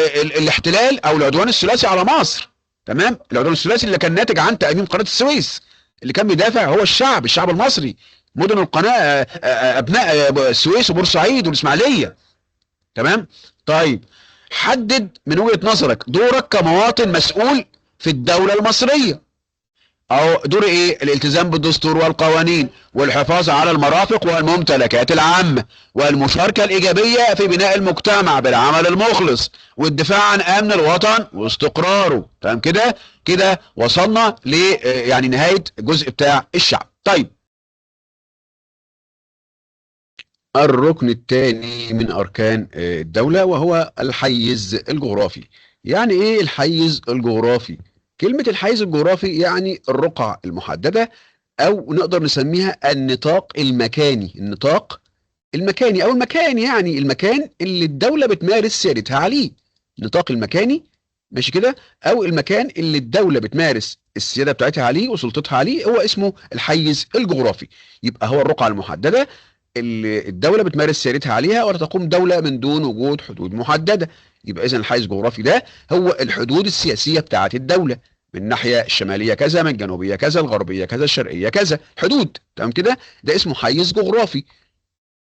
الاحتلال أو العدوان الثلاثي على مصر، تمام؟ العدوان الثلاثي اللي كان ناتج عن تأميم قناة السويس، اللي كان بيدافع هو الشعب، الشعب المصري، مدن القناة، أبناء السويس وبورسعيد والإسماعيلية، تمام؟ طيب حدد من وجهة نظرك دورك كمواطن مسؤول في الدولة المصرية، أو دور إيه؟ الالتزام بالدستور والقوانين والحفاظ على المرافق والممتلكات العامة والمشاركة الإيجابية في بناء المجتمع بالعمل المخلص والدفاع عن أمن الوطن واستقراره، تمام كده؟ كده وصلنا ل يعني نهاية الجزء بتاع الشعب. طيب الركن الثاني من أركان الدولة وهو الحيز الجغرافي. يعني إيه الحيز الجغرافي؟ كلمة الحيز الجغرافي يعني الرقعة المحددة، أو نقدر نسميها النطاق المكاني. النطاق المكاني أو المكان، يعني المكان اللي الدولة بتمارس سيادتها عليه، النطاق المكاني، ماشي كده؟ أو المكان اللي الدولة بتمارس السيادة بتاعتها عليه وسلطتها عليه، هو اسمه الحيز الجغرافي. يبقى هو الرقعة المحددة اللي الدولة بتمارس سيادتها عليها، ولا تقوم دولة من دون وجود حدود محددة. يبقى اذا الحيز الجغرافي ده هو الحدود السياسية بتاعت الدولة، من الناحية الشمالية كذا، من الجنوبية كذا، الغربية كذا، الشرقية كذا، حدود. تمام كده؟ ده اسمه حيز جغرافي،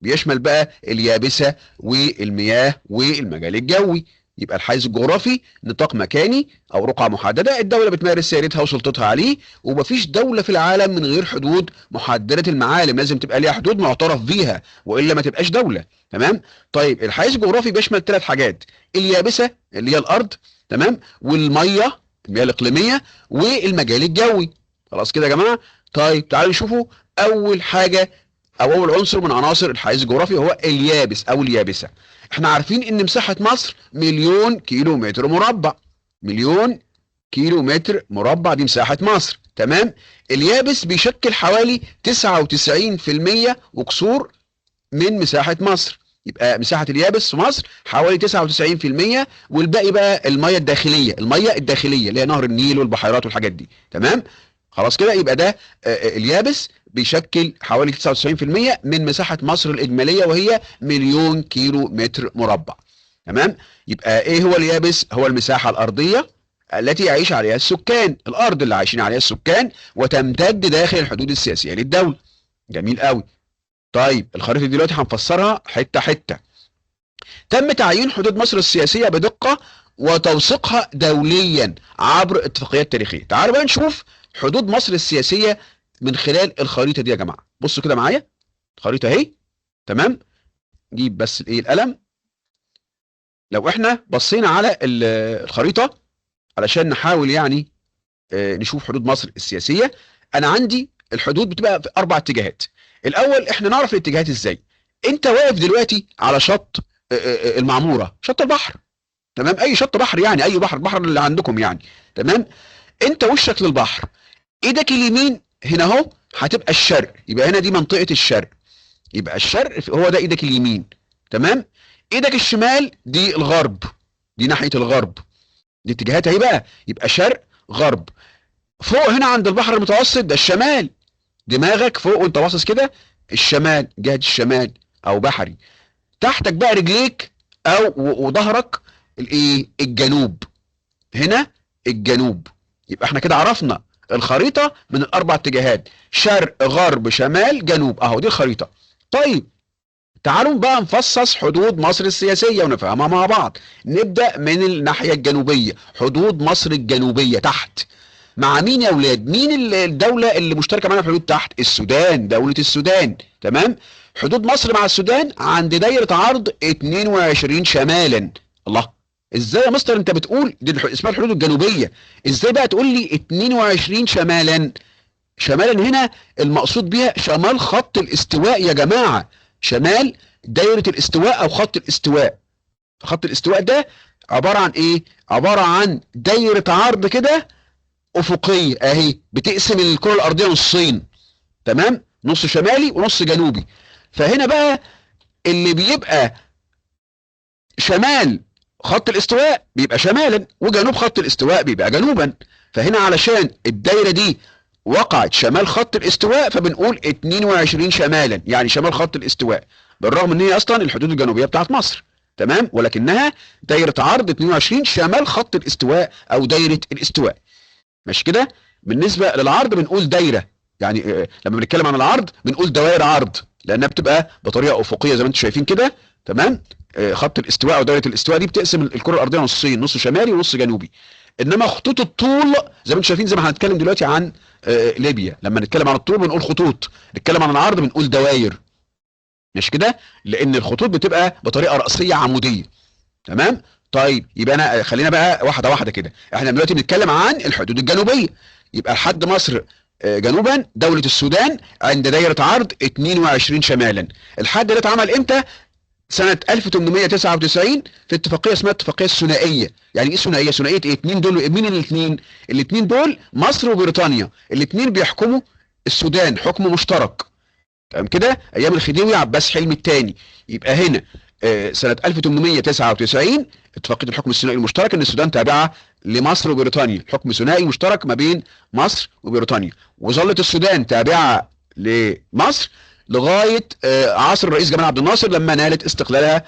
بيشمل بقى اليابسة والمياه والمجال الجوي. يبقى الحيز الجغرافي نطاق مكاني او رقعة محددة الدولة بتمارس سيادتها وسلطتها عليه، ومفيش دولة في العالم من غير حدود محددة المعالم، لازم تبقى ليها حدود معترف بيها والا ما تبقاش دولة. تمام؟ طيب الحيز الجغرافي بيشمل 3 حاجات: اليابسة اللي هي الارض، تمام، والمية المياه الاقليمية، والمجال الجوي. خلاص كده يا جماعة؟ طيب تعالوا نشوفوا اول حاجة او اول عنصر من عناصر الحيز الجغرافي، هو اليابس او اليابسة. احنا عارفين ان مساحة مصر 1,000,000 كيلو متر مربع، 1,000,000 كيلو متر مربع دي مساحة مصر. تمام؟ اليابس بيشكل حوالي 99% وكسور من مساحة مصر. يبقى مساحة اليابس في مصر حوالي 99%، والباقي بقى المية الداخلية، المية الداخلية اللي هي نهر النيل والبحيرات والحاجات دي. تمام؟ خلاص كده؟ يبقى ده اليابس بيشكل حوالي 99% من مساحة مصر الإجمالية، وهي 1,000,000 كيلو متر مربع. تمام؟ يبقى إيه هو اليابس؟ هو المساحة الأرضية التي يعيش عليها السكان، الأرض اللي عايشين عليها السكان، وتمتد داخل الحدود السياسية للدولة. جميل قوي. طيب الخريطة دي دلوقتي هنفسرها حتة حتة. تم تعيين حدود مصر السياسية بدقة وتوثيقها دوليا عبر اتفاقيات تاريخية. تعالوا بقى نشوف حدود مصر السياسية من خلال الخريطة دي يا جماعة. بصوا كده معايا، الخريطة اهي. تمام؟ نجيب بس الايه القلم. لو احنا بصينا على الخريطة علشان نحاول يعني نشوف حدود مصر السياسية، انا عندي الحدود بتبقى في 4 اتجاهات. الاول احنا نعرف الاتجاهات ازاي؟ انت واقف دلوقتي على شط المعمورة، شط البحر. تمام؟ اي شط بحر يعني، اي بحر، البحر اللي عندكم يعني. تمام؟ انت وشك للبحر، ايدك اليمين هنا اهو هتبقى الشرق، يبقى هنا دي منطقة الشرق، يبقى الشرق هو ده ايدك اليمين. تمام؟ ايدك الشمال دي الغرب، دي ناحية الغرب، دي اتجاهات اهي بقى، يبقى شرق غرب. فوق هنا عند البحر المتوسط ده الشمال، دماغك فوق وانت باصص كده الشمال، جهة الشمال او بحري. تحتك بقى رجليك او وظهرك الايه؟ الجنوب، هنا الجنوب. يبقى احنا كده عرفنا الخريطة من ال4 اتجاهات، شرق غرب شمال جنوب، اهو دي الخريطة. طيب تعالوا بقى نفصص حدود مصر السياسية ونفهمها مع بعض. نبدأ من الناحية الجنوبية، حدود مصر الجنوبية تحت مع مين يا اولاد؟ مين الدولة اللي مشتركة معانا في الحدود تحت؟ السودان، دولة السودان. تمام؟ حدود مصر مع السودان عند دايرة عرض 22 شمالا. الله، ازاي يا مستر انت بتقول دي اسمها الحدود الجنوبية، ازاي بقى تقول لي 22 شمالا؟ شمالا هنا المقصود بيها شمال خط الاستواء يا جماعة، شمال دايرة الاستواء او خط الاستواء. خط الاستواء ده عبارة عن ايه؟ عبارة عن دايرة عرض كده افقية اهي، بتقسم الكرة الارضية نصين. تمام؟ نص شمالي ونص جنوبي. فهنا بقى اللي بيبقى شمال خط الاستواء بيبقى شمالا، وجنوب خط الاستواء بيبقى جنوبا. فهنا علشان الدايرة دي وقعت شمال خط الاستواء فبنقول 22 شمالا، يعني شمال خط الاستواء، بالرغم ان هي اصلا الحدود الجنوبية بتاعت مصر. تمام؟ ولكنها دايرة عرض 22 شمال خط الاستواء او دايرة الاستواء. ماشي كده؟ بالنسبة للعرض بنقول دايرة، يعني لما بنتكلم عن العرض بنقول دوائر عرض، لانها بتبقى بطريقة افقية زي ما انتم شايفين كده. تمام؟ خط الاستواء او دايرة الاستواء دي بتقسم الكره الارضية نصين، نص شمالي ونص جنوبي. انما خطوط الطول زي ما انتم شايفين، زي ما هنتكلم دلوقتي عن ليبيا، لما نتكلم عن الطول بنقول خطوط، نتكلم عن العرض بنقول دواير. ماشي كده؟ لان الخطوط بتبقى بطريقة راسية عموديه. تمام؟ طيب يبقى انا خلينا بقى واحدة واحدة كده. احنا دلوقتي بنتكلم عن الحدود الجنوبية. يبقى لحد مصر جنوبا دولة السودان عند دايرة عرض 22 شمالا. الحد ده اتعمل امتى؟ سنة 1899 في اتفاقية اسمها الاتفاقية الثنائية. يعني ايه ثنائية؟ ثنائية ايه؟ اتنين دول، مين الاثنين؟ الاثنين دول مصر وبريطانيا، الاثنين بيحكموا السودان حكم مشترك. تمام كده؟ ايام الخديوي عباس حلمي الثاني. يبقى هنا سنة 1899 اتفاقية الحكم الثنائي المشترك، ان السودان تابعة لمصر وبريطانيا، حكم ثنائي مشترك ما بين مصر وبريطانيا، وظلت السودان تابعة لمصر لغاية عصر الرئيس جمال عبد الناصر لما نالت استقلالها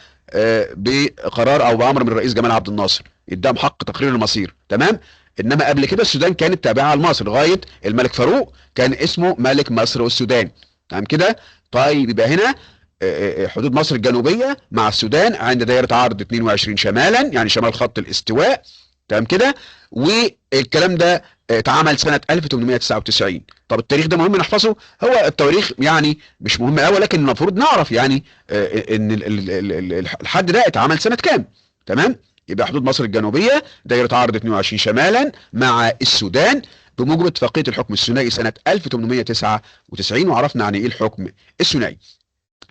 بقرار او بامر من الرئيس جمال عبد الناصر، اداهم حق تقرير المصير. تمام؟ انما قبل كده السودان كانت تابعه لمصر لغاية الملك فاروق، كان اسمه ملك مصر والسودان. تمام كده؟ طيب يبقى هنا حدود مصر الجنوبية مع السودان عند دائرة عرض 22 شمالا، يعني شمال خط الاستواء. تمام كده؟ والكلام ده اتعمل سنة 1899. طب التاريخ ده مهم نحفظه؟ هو التواريخ يعني مش مهم قوي، لكن المفروض نعرف يعني ان الحد ده اتعمل سنة كام. تمام؟ يبقى حدود مصر الجنوبية دائرة عرض 22 شمالا مع السودان بموجب اتفاقية الحكم الثنائي سنة 1899، وعرفنا يعني ايه الحكم الثنائي.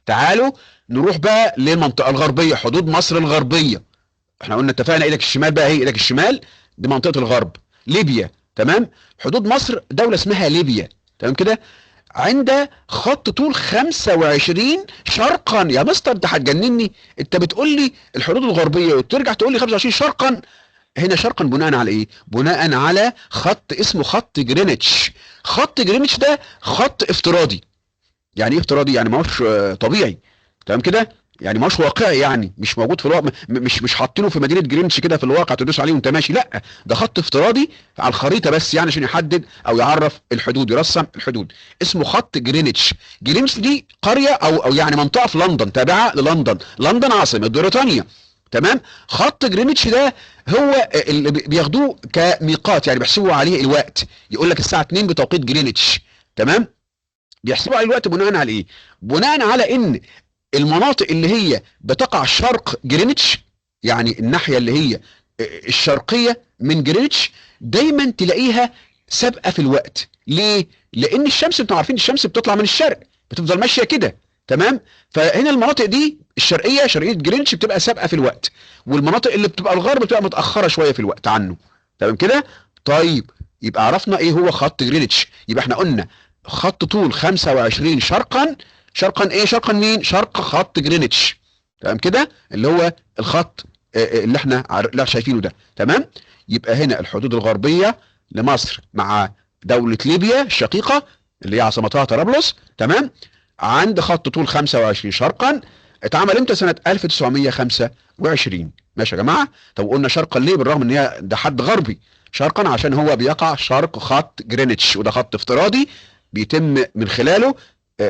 تعالوا نروح بقى للمنطقة الغربية، حدود مصر الغربية. احنا قلنا اتفقنا ايدك الشمال بقى، هي ايدك الشمال دي منطقة الغرب، ليبيا. تمام؟ حدود مصر دولة اسمها ليبيا. تمام كده؟ عند خط طول 25 شرقا. يا مستر انت هتجنني، انت بتقول لي الحدود الغربية وترجع تقول لي 25 شرقا. هنا شرقا بناء على ايه؟ بناء على خط اسمه خط جرينتش. خط جرينتش ده خط افتراضي. يعني ايه افتراضي؟ يعني ما هوش طبيعي. تمام كده؟ يعني ما هوش واقعي، يعني مش موجود في الواقع، مش حاطينه في مدينة جرينتش كده في الواقع تدوس عليه وانت ماشي، لا ده خط افتراضي على الخريطة بس، يعني عشان يحدد او يعرف الحدود، يرسم الحدود. اسمه خط جرينتش. جرينتش دي قرية او يعني منطقة في لندن، تابعه للندن، لندن عاصمة بريطانيا. تمام؟ خط جرينتش ده هو اللي بياخدوه كميقات، يعني بيحسبوا عليه الوقت، يقول لك الساعة 2 بتوقيت جرينتش. تمام؟ بيحسبوا عليه الوقت بناء على ايه؟ بناء على ان المناطق اللي هي بتقع شرق جرينتش، يعني الناحية اللي هي الشرقية من جرينتش، دايما تلاقيها سابقة في الوقت. ليه؟ لأن الشمس، انتوا عارفين الشمس بتطلع من الشرق، بتفضل ماشية كده. تمام؟ فهنا المناطق دي الشرقية، شرقية جرينتش، بتبقى سابقة في الوقت، والمناطق اللي بتبقى الغرب بتبقى متأخرة شوية في الوقت عنه. تمام كده؟ طيب يبقى عرفنا ايه هو خط جرينتش. يبقى احنا قلنا خط طول 25 شرقا، شرقا ايه؟ شرقا مين؟ شرق خط جرينتش. تمام كده؟ اللي هو الخط اللي احنا شايفينه ده. تمام؟ يبقى هنا الحدود الغربية لمصر مع دولة ليبيا الشقيقة اللي هي عاصمتها طرابلس. تمام؟ عند خط طول 25 شرقا. اتعمل امتى؟ سنة 1925. ماشي يا جماعة؟ طب قلنا شرقا ليه بالرغم ان هي ده حد غربي؟ شرقا عشان هو بيقع شرق خط جرينتش، وده خط افتراضي بيتم من خلاله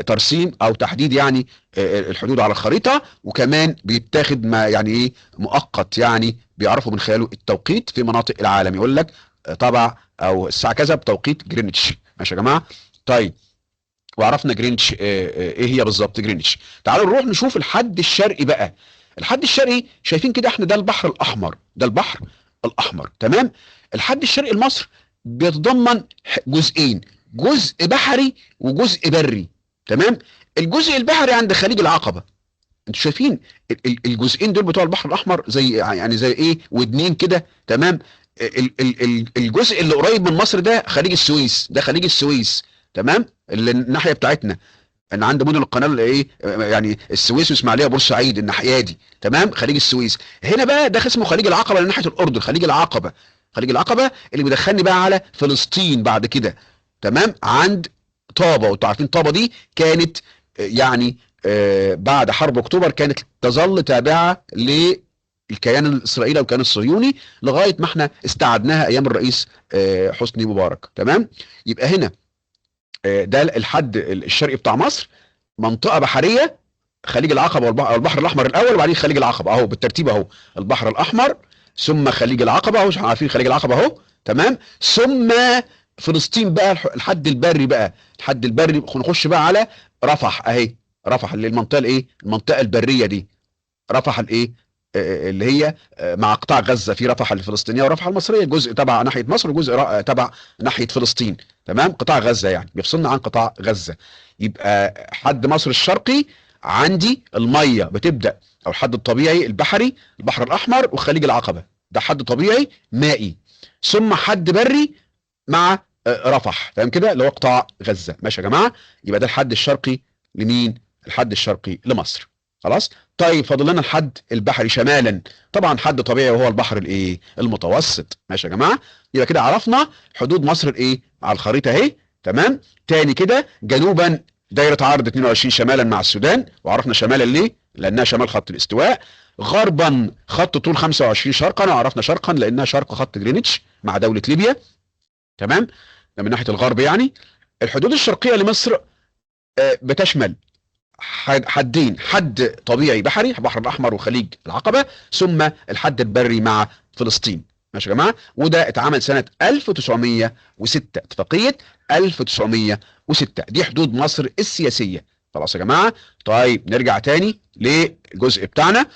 ترسيم او تحديد يعني الحدود على الخريطة، وكمان بيتاخد ما يعني ايه مؤقت، يعني بيعرفوا من خلاله التوقيت في مناطق العالم، يقول لك طبع او الساعة كذا بتوقيت جرينتش. ماشي يا جماعة؟ طيب وعرفنا جرينتش ايه هي بالظبط جرينتش. تعالوا نروح نشوف الحد الشرقي بقى. الحد الشرقي شايفين كده احنا ده البحر الاحمر، ده البحر الاحمر. تمام؟ الحد الشرقي لمصر بيتضمن جزئين، جزء بحري وجزء بري. تمام؟ الجزء البحري عند خليج العقبة. انتوا شايفين الجزئين دول بتوع البحر الاحمر زي يعني زي ايه، ودنين كده. تمام؟ الجزء اللي قريب من مصر ده خليج السويس، ده خليج السويس. تمام؟ اللي الناحية بتاعتنا ان عند مدن القناة ايه يعني السويس واسماعيليه وبورسعيد الناحية دي. تمام؟ خليج السويس. هنا بقى ده اسمه خليج العقبة اللي ناحية الاردن، خليج العقبة، خليج العقبة اللي بيدخلني بقى على فلسطين بعد كده. تمام؟ عند طابة، وانتوا عارفين طابة دي كانت يعني بعد حرب اكتوبر كانت تظل تابعه للكيان الاسرائيلي او الكيان الصهيوني لغاية ما احنا استعدناها ايام الرئيس حسني مبارك. تمام؟ يبقى هنا ده الحد الشرقي بتاع مصر، منطقة بحرية، خليج العقبة والبحر الاحمر الاول، وبعدين خليج العقبة اهو بالترتيب اهو، البحر الاحمر ثم خليج العقبة اهو، عارفين خليج العقبة اهو. تمام؟ ثم فلسطين بقى الحد البري بقى، الحد البري نخش بقى على رفح اهي، رفح اللي المنطقة الايه، المنطقة البرية دي، رفح الايه اللي هي مع قطاع غزة، في رفح الفلسطينية ورفح المصرية، جزء تبع ناحية مصر وجزء تبع ناحية فلسطين. تمام؟ قطاع غزة يعني بيفصلنا عن قطاع غزة. يبقى حد مصر الشرقي عندي المية بتبدا، او الحد الطبيعي البحري البحر الاحمر وخليج العقبة، ده حد طبيعي مائي، ثم حد بري مع رفح. تمام كده؟ اللي هو قطاع غزة. ماشي يا جماعة؟ يبقى ده الحد الشرقي لمين؟ الحد الشرقي لمصر. خلاص؟ طيب فاضل لنا الحد البحري شمالا، طبعا حد طبيعي وهو البحر الايه؟ المتوسط. ماشي يا جماعة؟ يبقى كده عرفنا حدود مصر الايه؟ على الخريطة اهي. تمام؟ تاني كده جنوبا دايرة عرض 22 شمالا مع السودان، وعرفنا شمالا ليه؟ لانها شمال خط الاستواء. غربا خط طول 25 شرقا، وعرفنا شرقا لانها شرق خط جرينتش مع دولة ليبيا. تمام؟ ده من ناحية الغرب يعني. الحدود الشرقية لمصر بتشمل حدين، حد طبيعي بحري البحر الاحمر وخليج العقبة، ثم الحد البري مع فلسطين. ماشي يا جماعة؟ وده اتعمل سنة 1906، اتفاقية 1906. دي حدود مصر السياسية. خلاص يا جماعة؟ طيب نرجع تاني للجزء بتاعنا.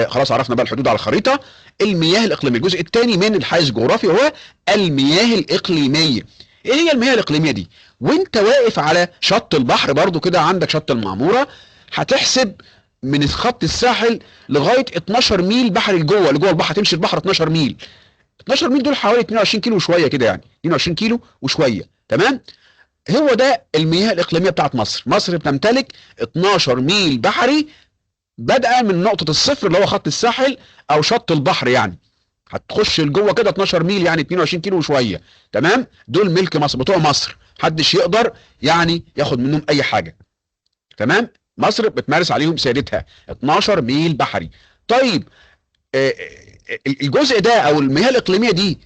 خلاص عرفنا بقى الحدود على الخريطة. المياه الاقليمية، الجزء الثاني من الحيز الجغرافي هو المياه الاقليمية. ايه هي المياه الاقليمية دي؟ وانت واقف على شط البحر برضو كده، عندك شط المعمورة، هتحسب من خط الساحل لغاية 12 ميل بحر لجوه، لجوه البحر، تمشي البحر 12 ميل. 12 ميل دول حوالي 22 كيلو وشوية كده، يعني 22 كيلو وشوية. تمام؟ هو ده المياه الاقليمية بتاعت مصر. مصر بتمتلك 12 ميل بحري بدءا من نقطة الصفر اللي هو خط الساحل او شط البحر، يعني هتخش لجوه كده 12 ميل، يعني 22 كيلو وشوية. تمام؟ دول ملك مصر، بتوع مصر، محدش يقدر يعني ياخد منهم اي حاجة. تمام؟ مصر بتمارس عليهم سيادتها 12 ميل بحري. طيب الجزء ده او المياه الاقليمية دي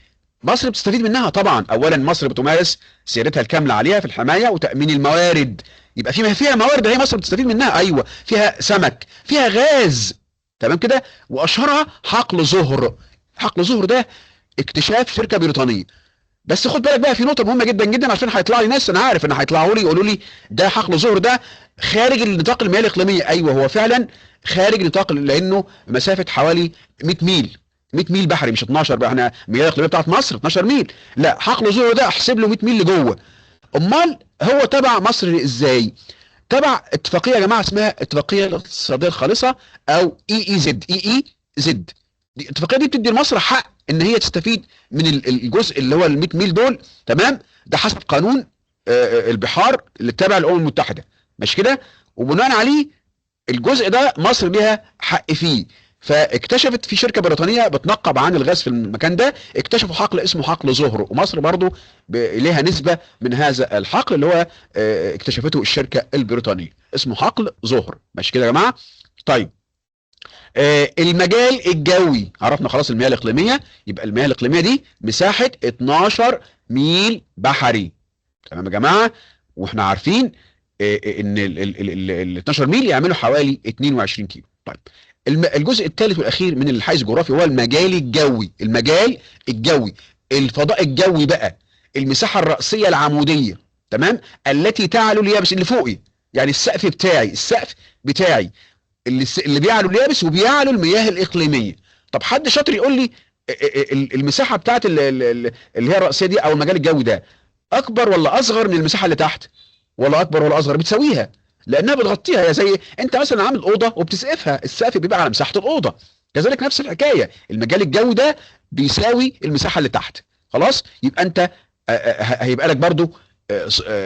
مصر بتستفيد منها طبعا. اولا مصر بتمارس سيادتها الكاملة عليها في الحماية وتامين الموارد، يبقى فيها موارد هي مصر بتستفيد منها. ايوه، فيها سمك، فيها غاز. تمام كده؟ واشهرها حقل زهر. حقل زهر ده اكتشاف شركة بريطانية. بس خد بالك بقى في نقطة مهمة جدا جدا، عشان هيطلع لي ناس، انا عارف ان هيطلعوا لي يقولوا لي ده حقل زهر ده خارج النطاق المياه الاقليمية. ايوه هو فعلا خارج نطاق، لانه مسافة حوالي 100 ميل، 100 ميل بحري، مش 12 بقى. احنا المياه الاقليمية بتاعت مصر 12 ميل، لا حقل زهر ده احسب له 100 ميل لجوه. امال هو تبع مصر ازاي؟ تبع اتفاقية يا جماعة اسمها اتفاقية الاقتصادية الخالصة او اي اي زد، اي اي زد. دي الاتفاقية دي بتدي لمصر حق ان هي تستفيد من الجزء اللي هو ال 100 ميل دول. تمام؟ ده حسب قانون البحار اللي تابع للامم المتحدة، ماشي كده؟ وبناء عليه الجزء ده مصر ليها حق فيه. فاكتشفت في شركة بريطانية بتنقب عن الغاز في المكان ده، اكتشفوا حقل اسمه حقل زهر، ومصر برضو ليها نسبه من هذا الحقل اللي هو اكتشفته الشركة البريطانية، اسمه حقل زهر. ماشي كده يا جماعة؟ طيب المجال الجوي عرفنا خلاص المياه الاقليمية، يبقى المياه الاقليمية دي مساحة 12 ميل بحري. تمام يا جماعة؟ واحنا عارفين ان ال 12 ميل يعملوا حوالي 22 كيلو. طيب الجزء الثالث والاخير من الحيز الجغرافي هو المجال الجوي. المجال الجوي، الفضاء الجوي بقى، المساحة الرأسية العموديه، تمام، التي تعلو اليابس اللي فوقي، يعني السقف بتاعي، السقف بتاعي اللي بيعلو اليابس وبيعلو المياه الاقليمية. طب حد شاطر يقول لي المساحة بتاعت اللي هي الرأسية دي او المجال الجوي ده اكبر ولا اصغر من المساحة اللي تحت؟ ولا اكبر ولا اصغر؟ بتساويها لانها بتغطيها. زي انت مثلا عامل اوضة وبتسقفها، السقف بيبقى على مساحة الاوضة. كذلك نفس الحكاية، المجال الجوي ده بيساوي المساحة اللي تحت. خلاص؟ يبقى انت هيبقى لك برضو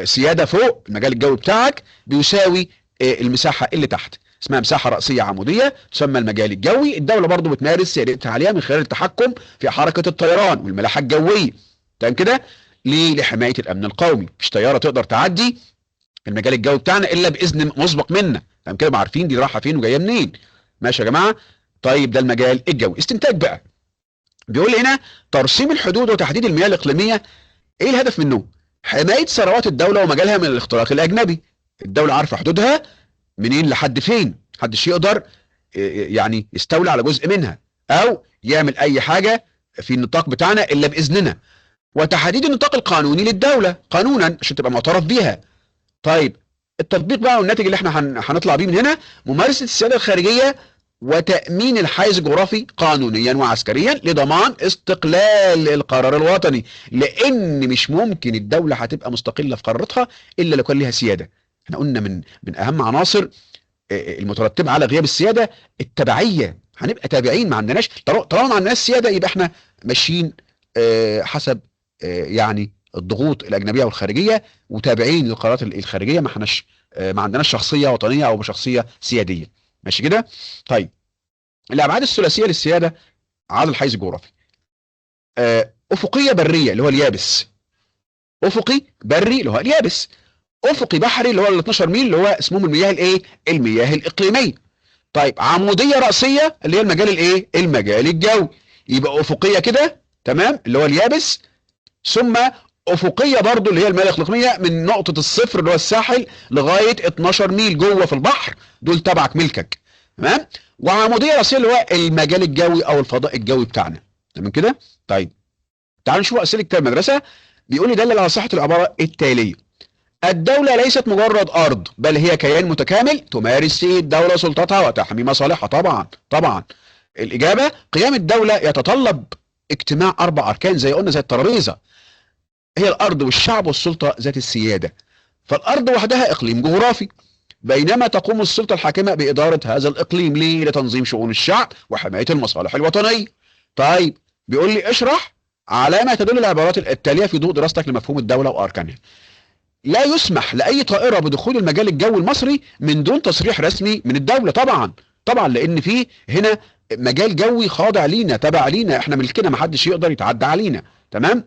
سيادة فوق المجال الجوي بتاعك بيساوي المساحة اللي تحت، اسمها مساحة رأسية عموديه تسمى المجال الجوي. الدولة برضو بتمارس سيادتها عليها من خلال التحكم في حركة الطيران والملاحه الجوية. تمام كده؟ ليه؟ لحماية الامن القومي. مش طيارة تقدر تعدي المجال الجوي بتاعنا الا باذن مسبق منا. تمام كده؟ عارفين دي رايحة فين وجاية منين. ماشي يا جماعة؟ طيب ده المجال الجوي. استنتاج بقى، بيقول هنا ترسيم الحدود وتحديد المياه الاقليمية ايه الهدف منه؟ حماية ثروات الدولة ومجالها من الاختراق الاجنبي. الدولة عارفه حدودها منين لحد فين، محدش يقدر يعني يستولي على جزء منها او يعمل اي حاجة في النطاق بتاعنا الا باذننا. وتحديد النطاق القانوني للدولة قانونا عشان تبقى معترف بيها. طيب التطبيق بقى والناتج اللي احنا هنطلع بيه من هنا، ممارسة السيادة الخارجية وتامين الحيز الجغرافي قانونيا وعسكريا لضمان استقلال القرار الوطني، لان مش ممكن الدولة هتبقى مستقلة في قراراتها الا لو كان ليها سيادة. احنا قلنا من اهم عناصر المترتبة على غياب السيادة التبعية، هنبقى تابعين، ما عندناش، طالما ما عندناش سيادة يبقى احنا ماشيين حسب يعني الضغوط الاجنبية والخارجية وتابعين للقرارات الخارجية، ما احناش ما عندناش شخصية وطنية او شخصية سيادية. ماشي كده؟ طيب الابعاد الثلاثية للسياده على الحيز الجغرافي، افقية برية اللي هو اليابس، افقي بري اللي هو اليابس، افقي بحري اللي هو ال 12 ميل اللي هو اسمهم المياه الايه؟ المياه الاقليمية. طيب عموديه راسية اللي هي المجال الايه؟ المجال الجوي. يبقى افقية كده، تمام، اللي هو اليابس، ثم افقية برضو اللي هي المياه الاقليمية من نقطة الصفر اللي هو الساحل لغاية 12 ميل جوه في البحر، دول تبعك ملكك، تمام. وعموديه راسية اللي هو المجال الجوي او الفضاء الجوي بتاعنا، تمام كده. طيب تعالوا نشوف اسئلة كتاب المدرسة. بيقول لي دلل على صحة العبارة التالية: الدولة ليست مجرد ارض بل هي كيان متكامل تمارس فيه الدولة سلطتها وتحمي مصالحها. طبعا طبعا. الاجابة قيام الدولة يتطلب اجتماع 4 اركان زي قلنا، زي الترابيزة، هي الارض والشعب والسلطة ذات السيادة. فالارض وحدها اقليم جغرافي، بينما تقوم السلطة الحاكمة بادارة هذا الاقليم. ليه؟ لتنظيم شؤون الشعب وحماية المصالح الوطنية. طيب بيقول لي اشرح على ما تدل العبارات التالية في ضوء دراستك لمفهوم الدولة واركانها. لا يسمح لاي طائره بدخول المجال الجوي المصري من دون تصريح رسمي من الدولة. طبعا طبعا، لان في هنا مجال جوي خاضع لينا، تبع لينا، احنا ملكنا، ما حدش يقدر يتعدى علينا، تمام.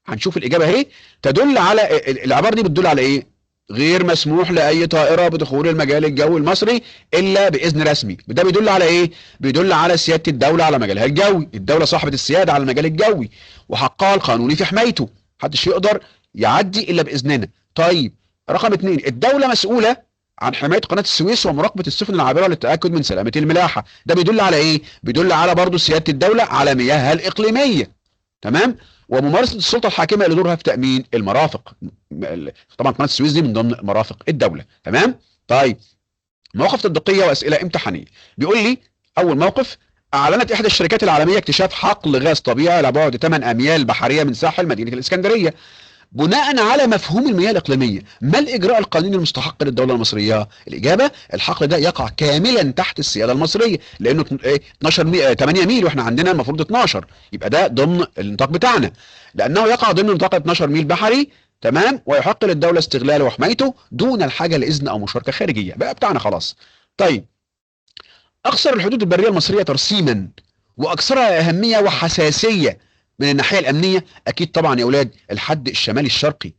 هنشوف الاجابة اهي. تدل على العبارة دي بتدل على ايه؟ غير مسموح لاي طائره بدخول المجال الجوي المصري الا باذن رسمي. ده بيدل على ايه؟ بيدل على سيادة الدولة على مجالها الجوي، الدولة صاحبه السيادة على المجال الجوي وحقها القانوني في حمايته، محدش يقدر يعدي الا باذننا. طيب رقم 2، الدولة مسؤولة عن حماية قناة السويس ومراقبة السفن العابره للتاكد من سلامه الملاحة. ده بيدل على ايه؟ بيدل على برضه سيادة الدولة على مياهها الاقليمية، تمام، وممارسة السلطة الحاكمة لدورها في تامين المرافق. طبعا قناة السويس دي من ضمن مرافق الدولة، تمام. طيب مواقف تطبيقية واسئلة امتحانيه. بيقول لي اول موقف: اعلنت احدى الشركات العالمية اكتشاف حقل غاز طبيعي على بعد 8 اميال بحرية من ساحل مدينة الاسكندرية. بناء على مفهوم المياه الاقليمية، ما الاجراء القانوني المستحق للدولة المصرية؟ الاجابة: الحقل ده يقع كاملا تحت السيادة المصرية، لانه 12 ميل 8 ميل واحنا عندنا المفروض 12، يبقى ده ضمن النطاق بتاعنا، لانه يقع ضمن نطاق 12 ميل بحري، تمام، ويحق للدولة استغلاله وحمايته دون الحاجة لاذن او مشاركة خارجية، بقى بتاعنا خلاص. طيب اقصر الحدود البرية المصرية ترسيما واكثرها اهمية وحساسيه من الناحية الامنية، اكيد طبعا يا اولاد الحد الشمالي الشرقي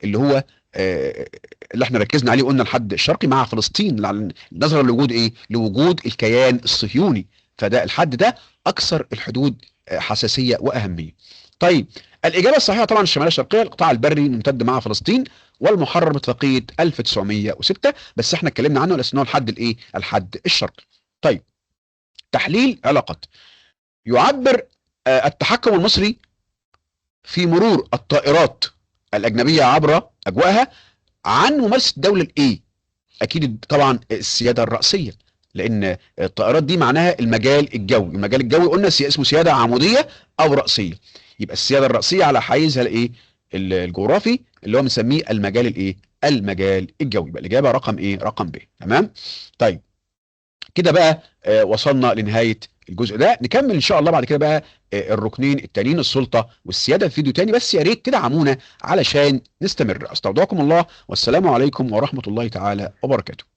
اللي هو اللي احنا ركزنا عليه، قلنا الحد الشرقي مع فلسطين نظرا لوجود ايه؟ لوجود الكيان الصهيوني، فده الحد ده اكثر الحدود حساسية واهمية. طيب الاجابة الصحيحة طبعا الشمالية الشرقية، القطاع البري الممتد مع فلسطين والمحرر باتفاقيه 1906، بس احنا اتكلمنا عنه لأنه الحد الايه؟ الحد الشرقي. طيب تحليل علاقات. يعبر التحكم المصري في مرور الطائرات الأجنبية عبر أجوائها عن ممارسة الدولة الإيه؟ أكيد طبعا السيادة الرأسية، لأن الطائرات دي معناها المجال الجوي، المجال الجوي قلنا اسمه سيادة عمودية أو رأسية، يبقى السيادة الرأسية على حيزها الإيه؟ الجغرافي اللي هو بنسميه المجال الإيه؟ المجال الجوي. يبقى الإجابة رقم إيه؟ رقم ب، تمام؟ طيب كده بقى وصلنا لنهاية الجزء ده، نكمل ان شاء الله بعد كده بقى الركنين التانيين السلطة والسيادة في فيديو تاني، بس يا ريت تدعمونا علشان نستمر. استودعكم الله والسلام عليكم ورحمة الله تعالى وبركاته.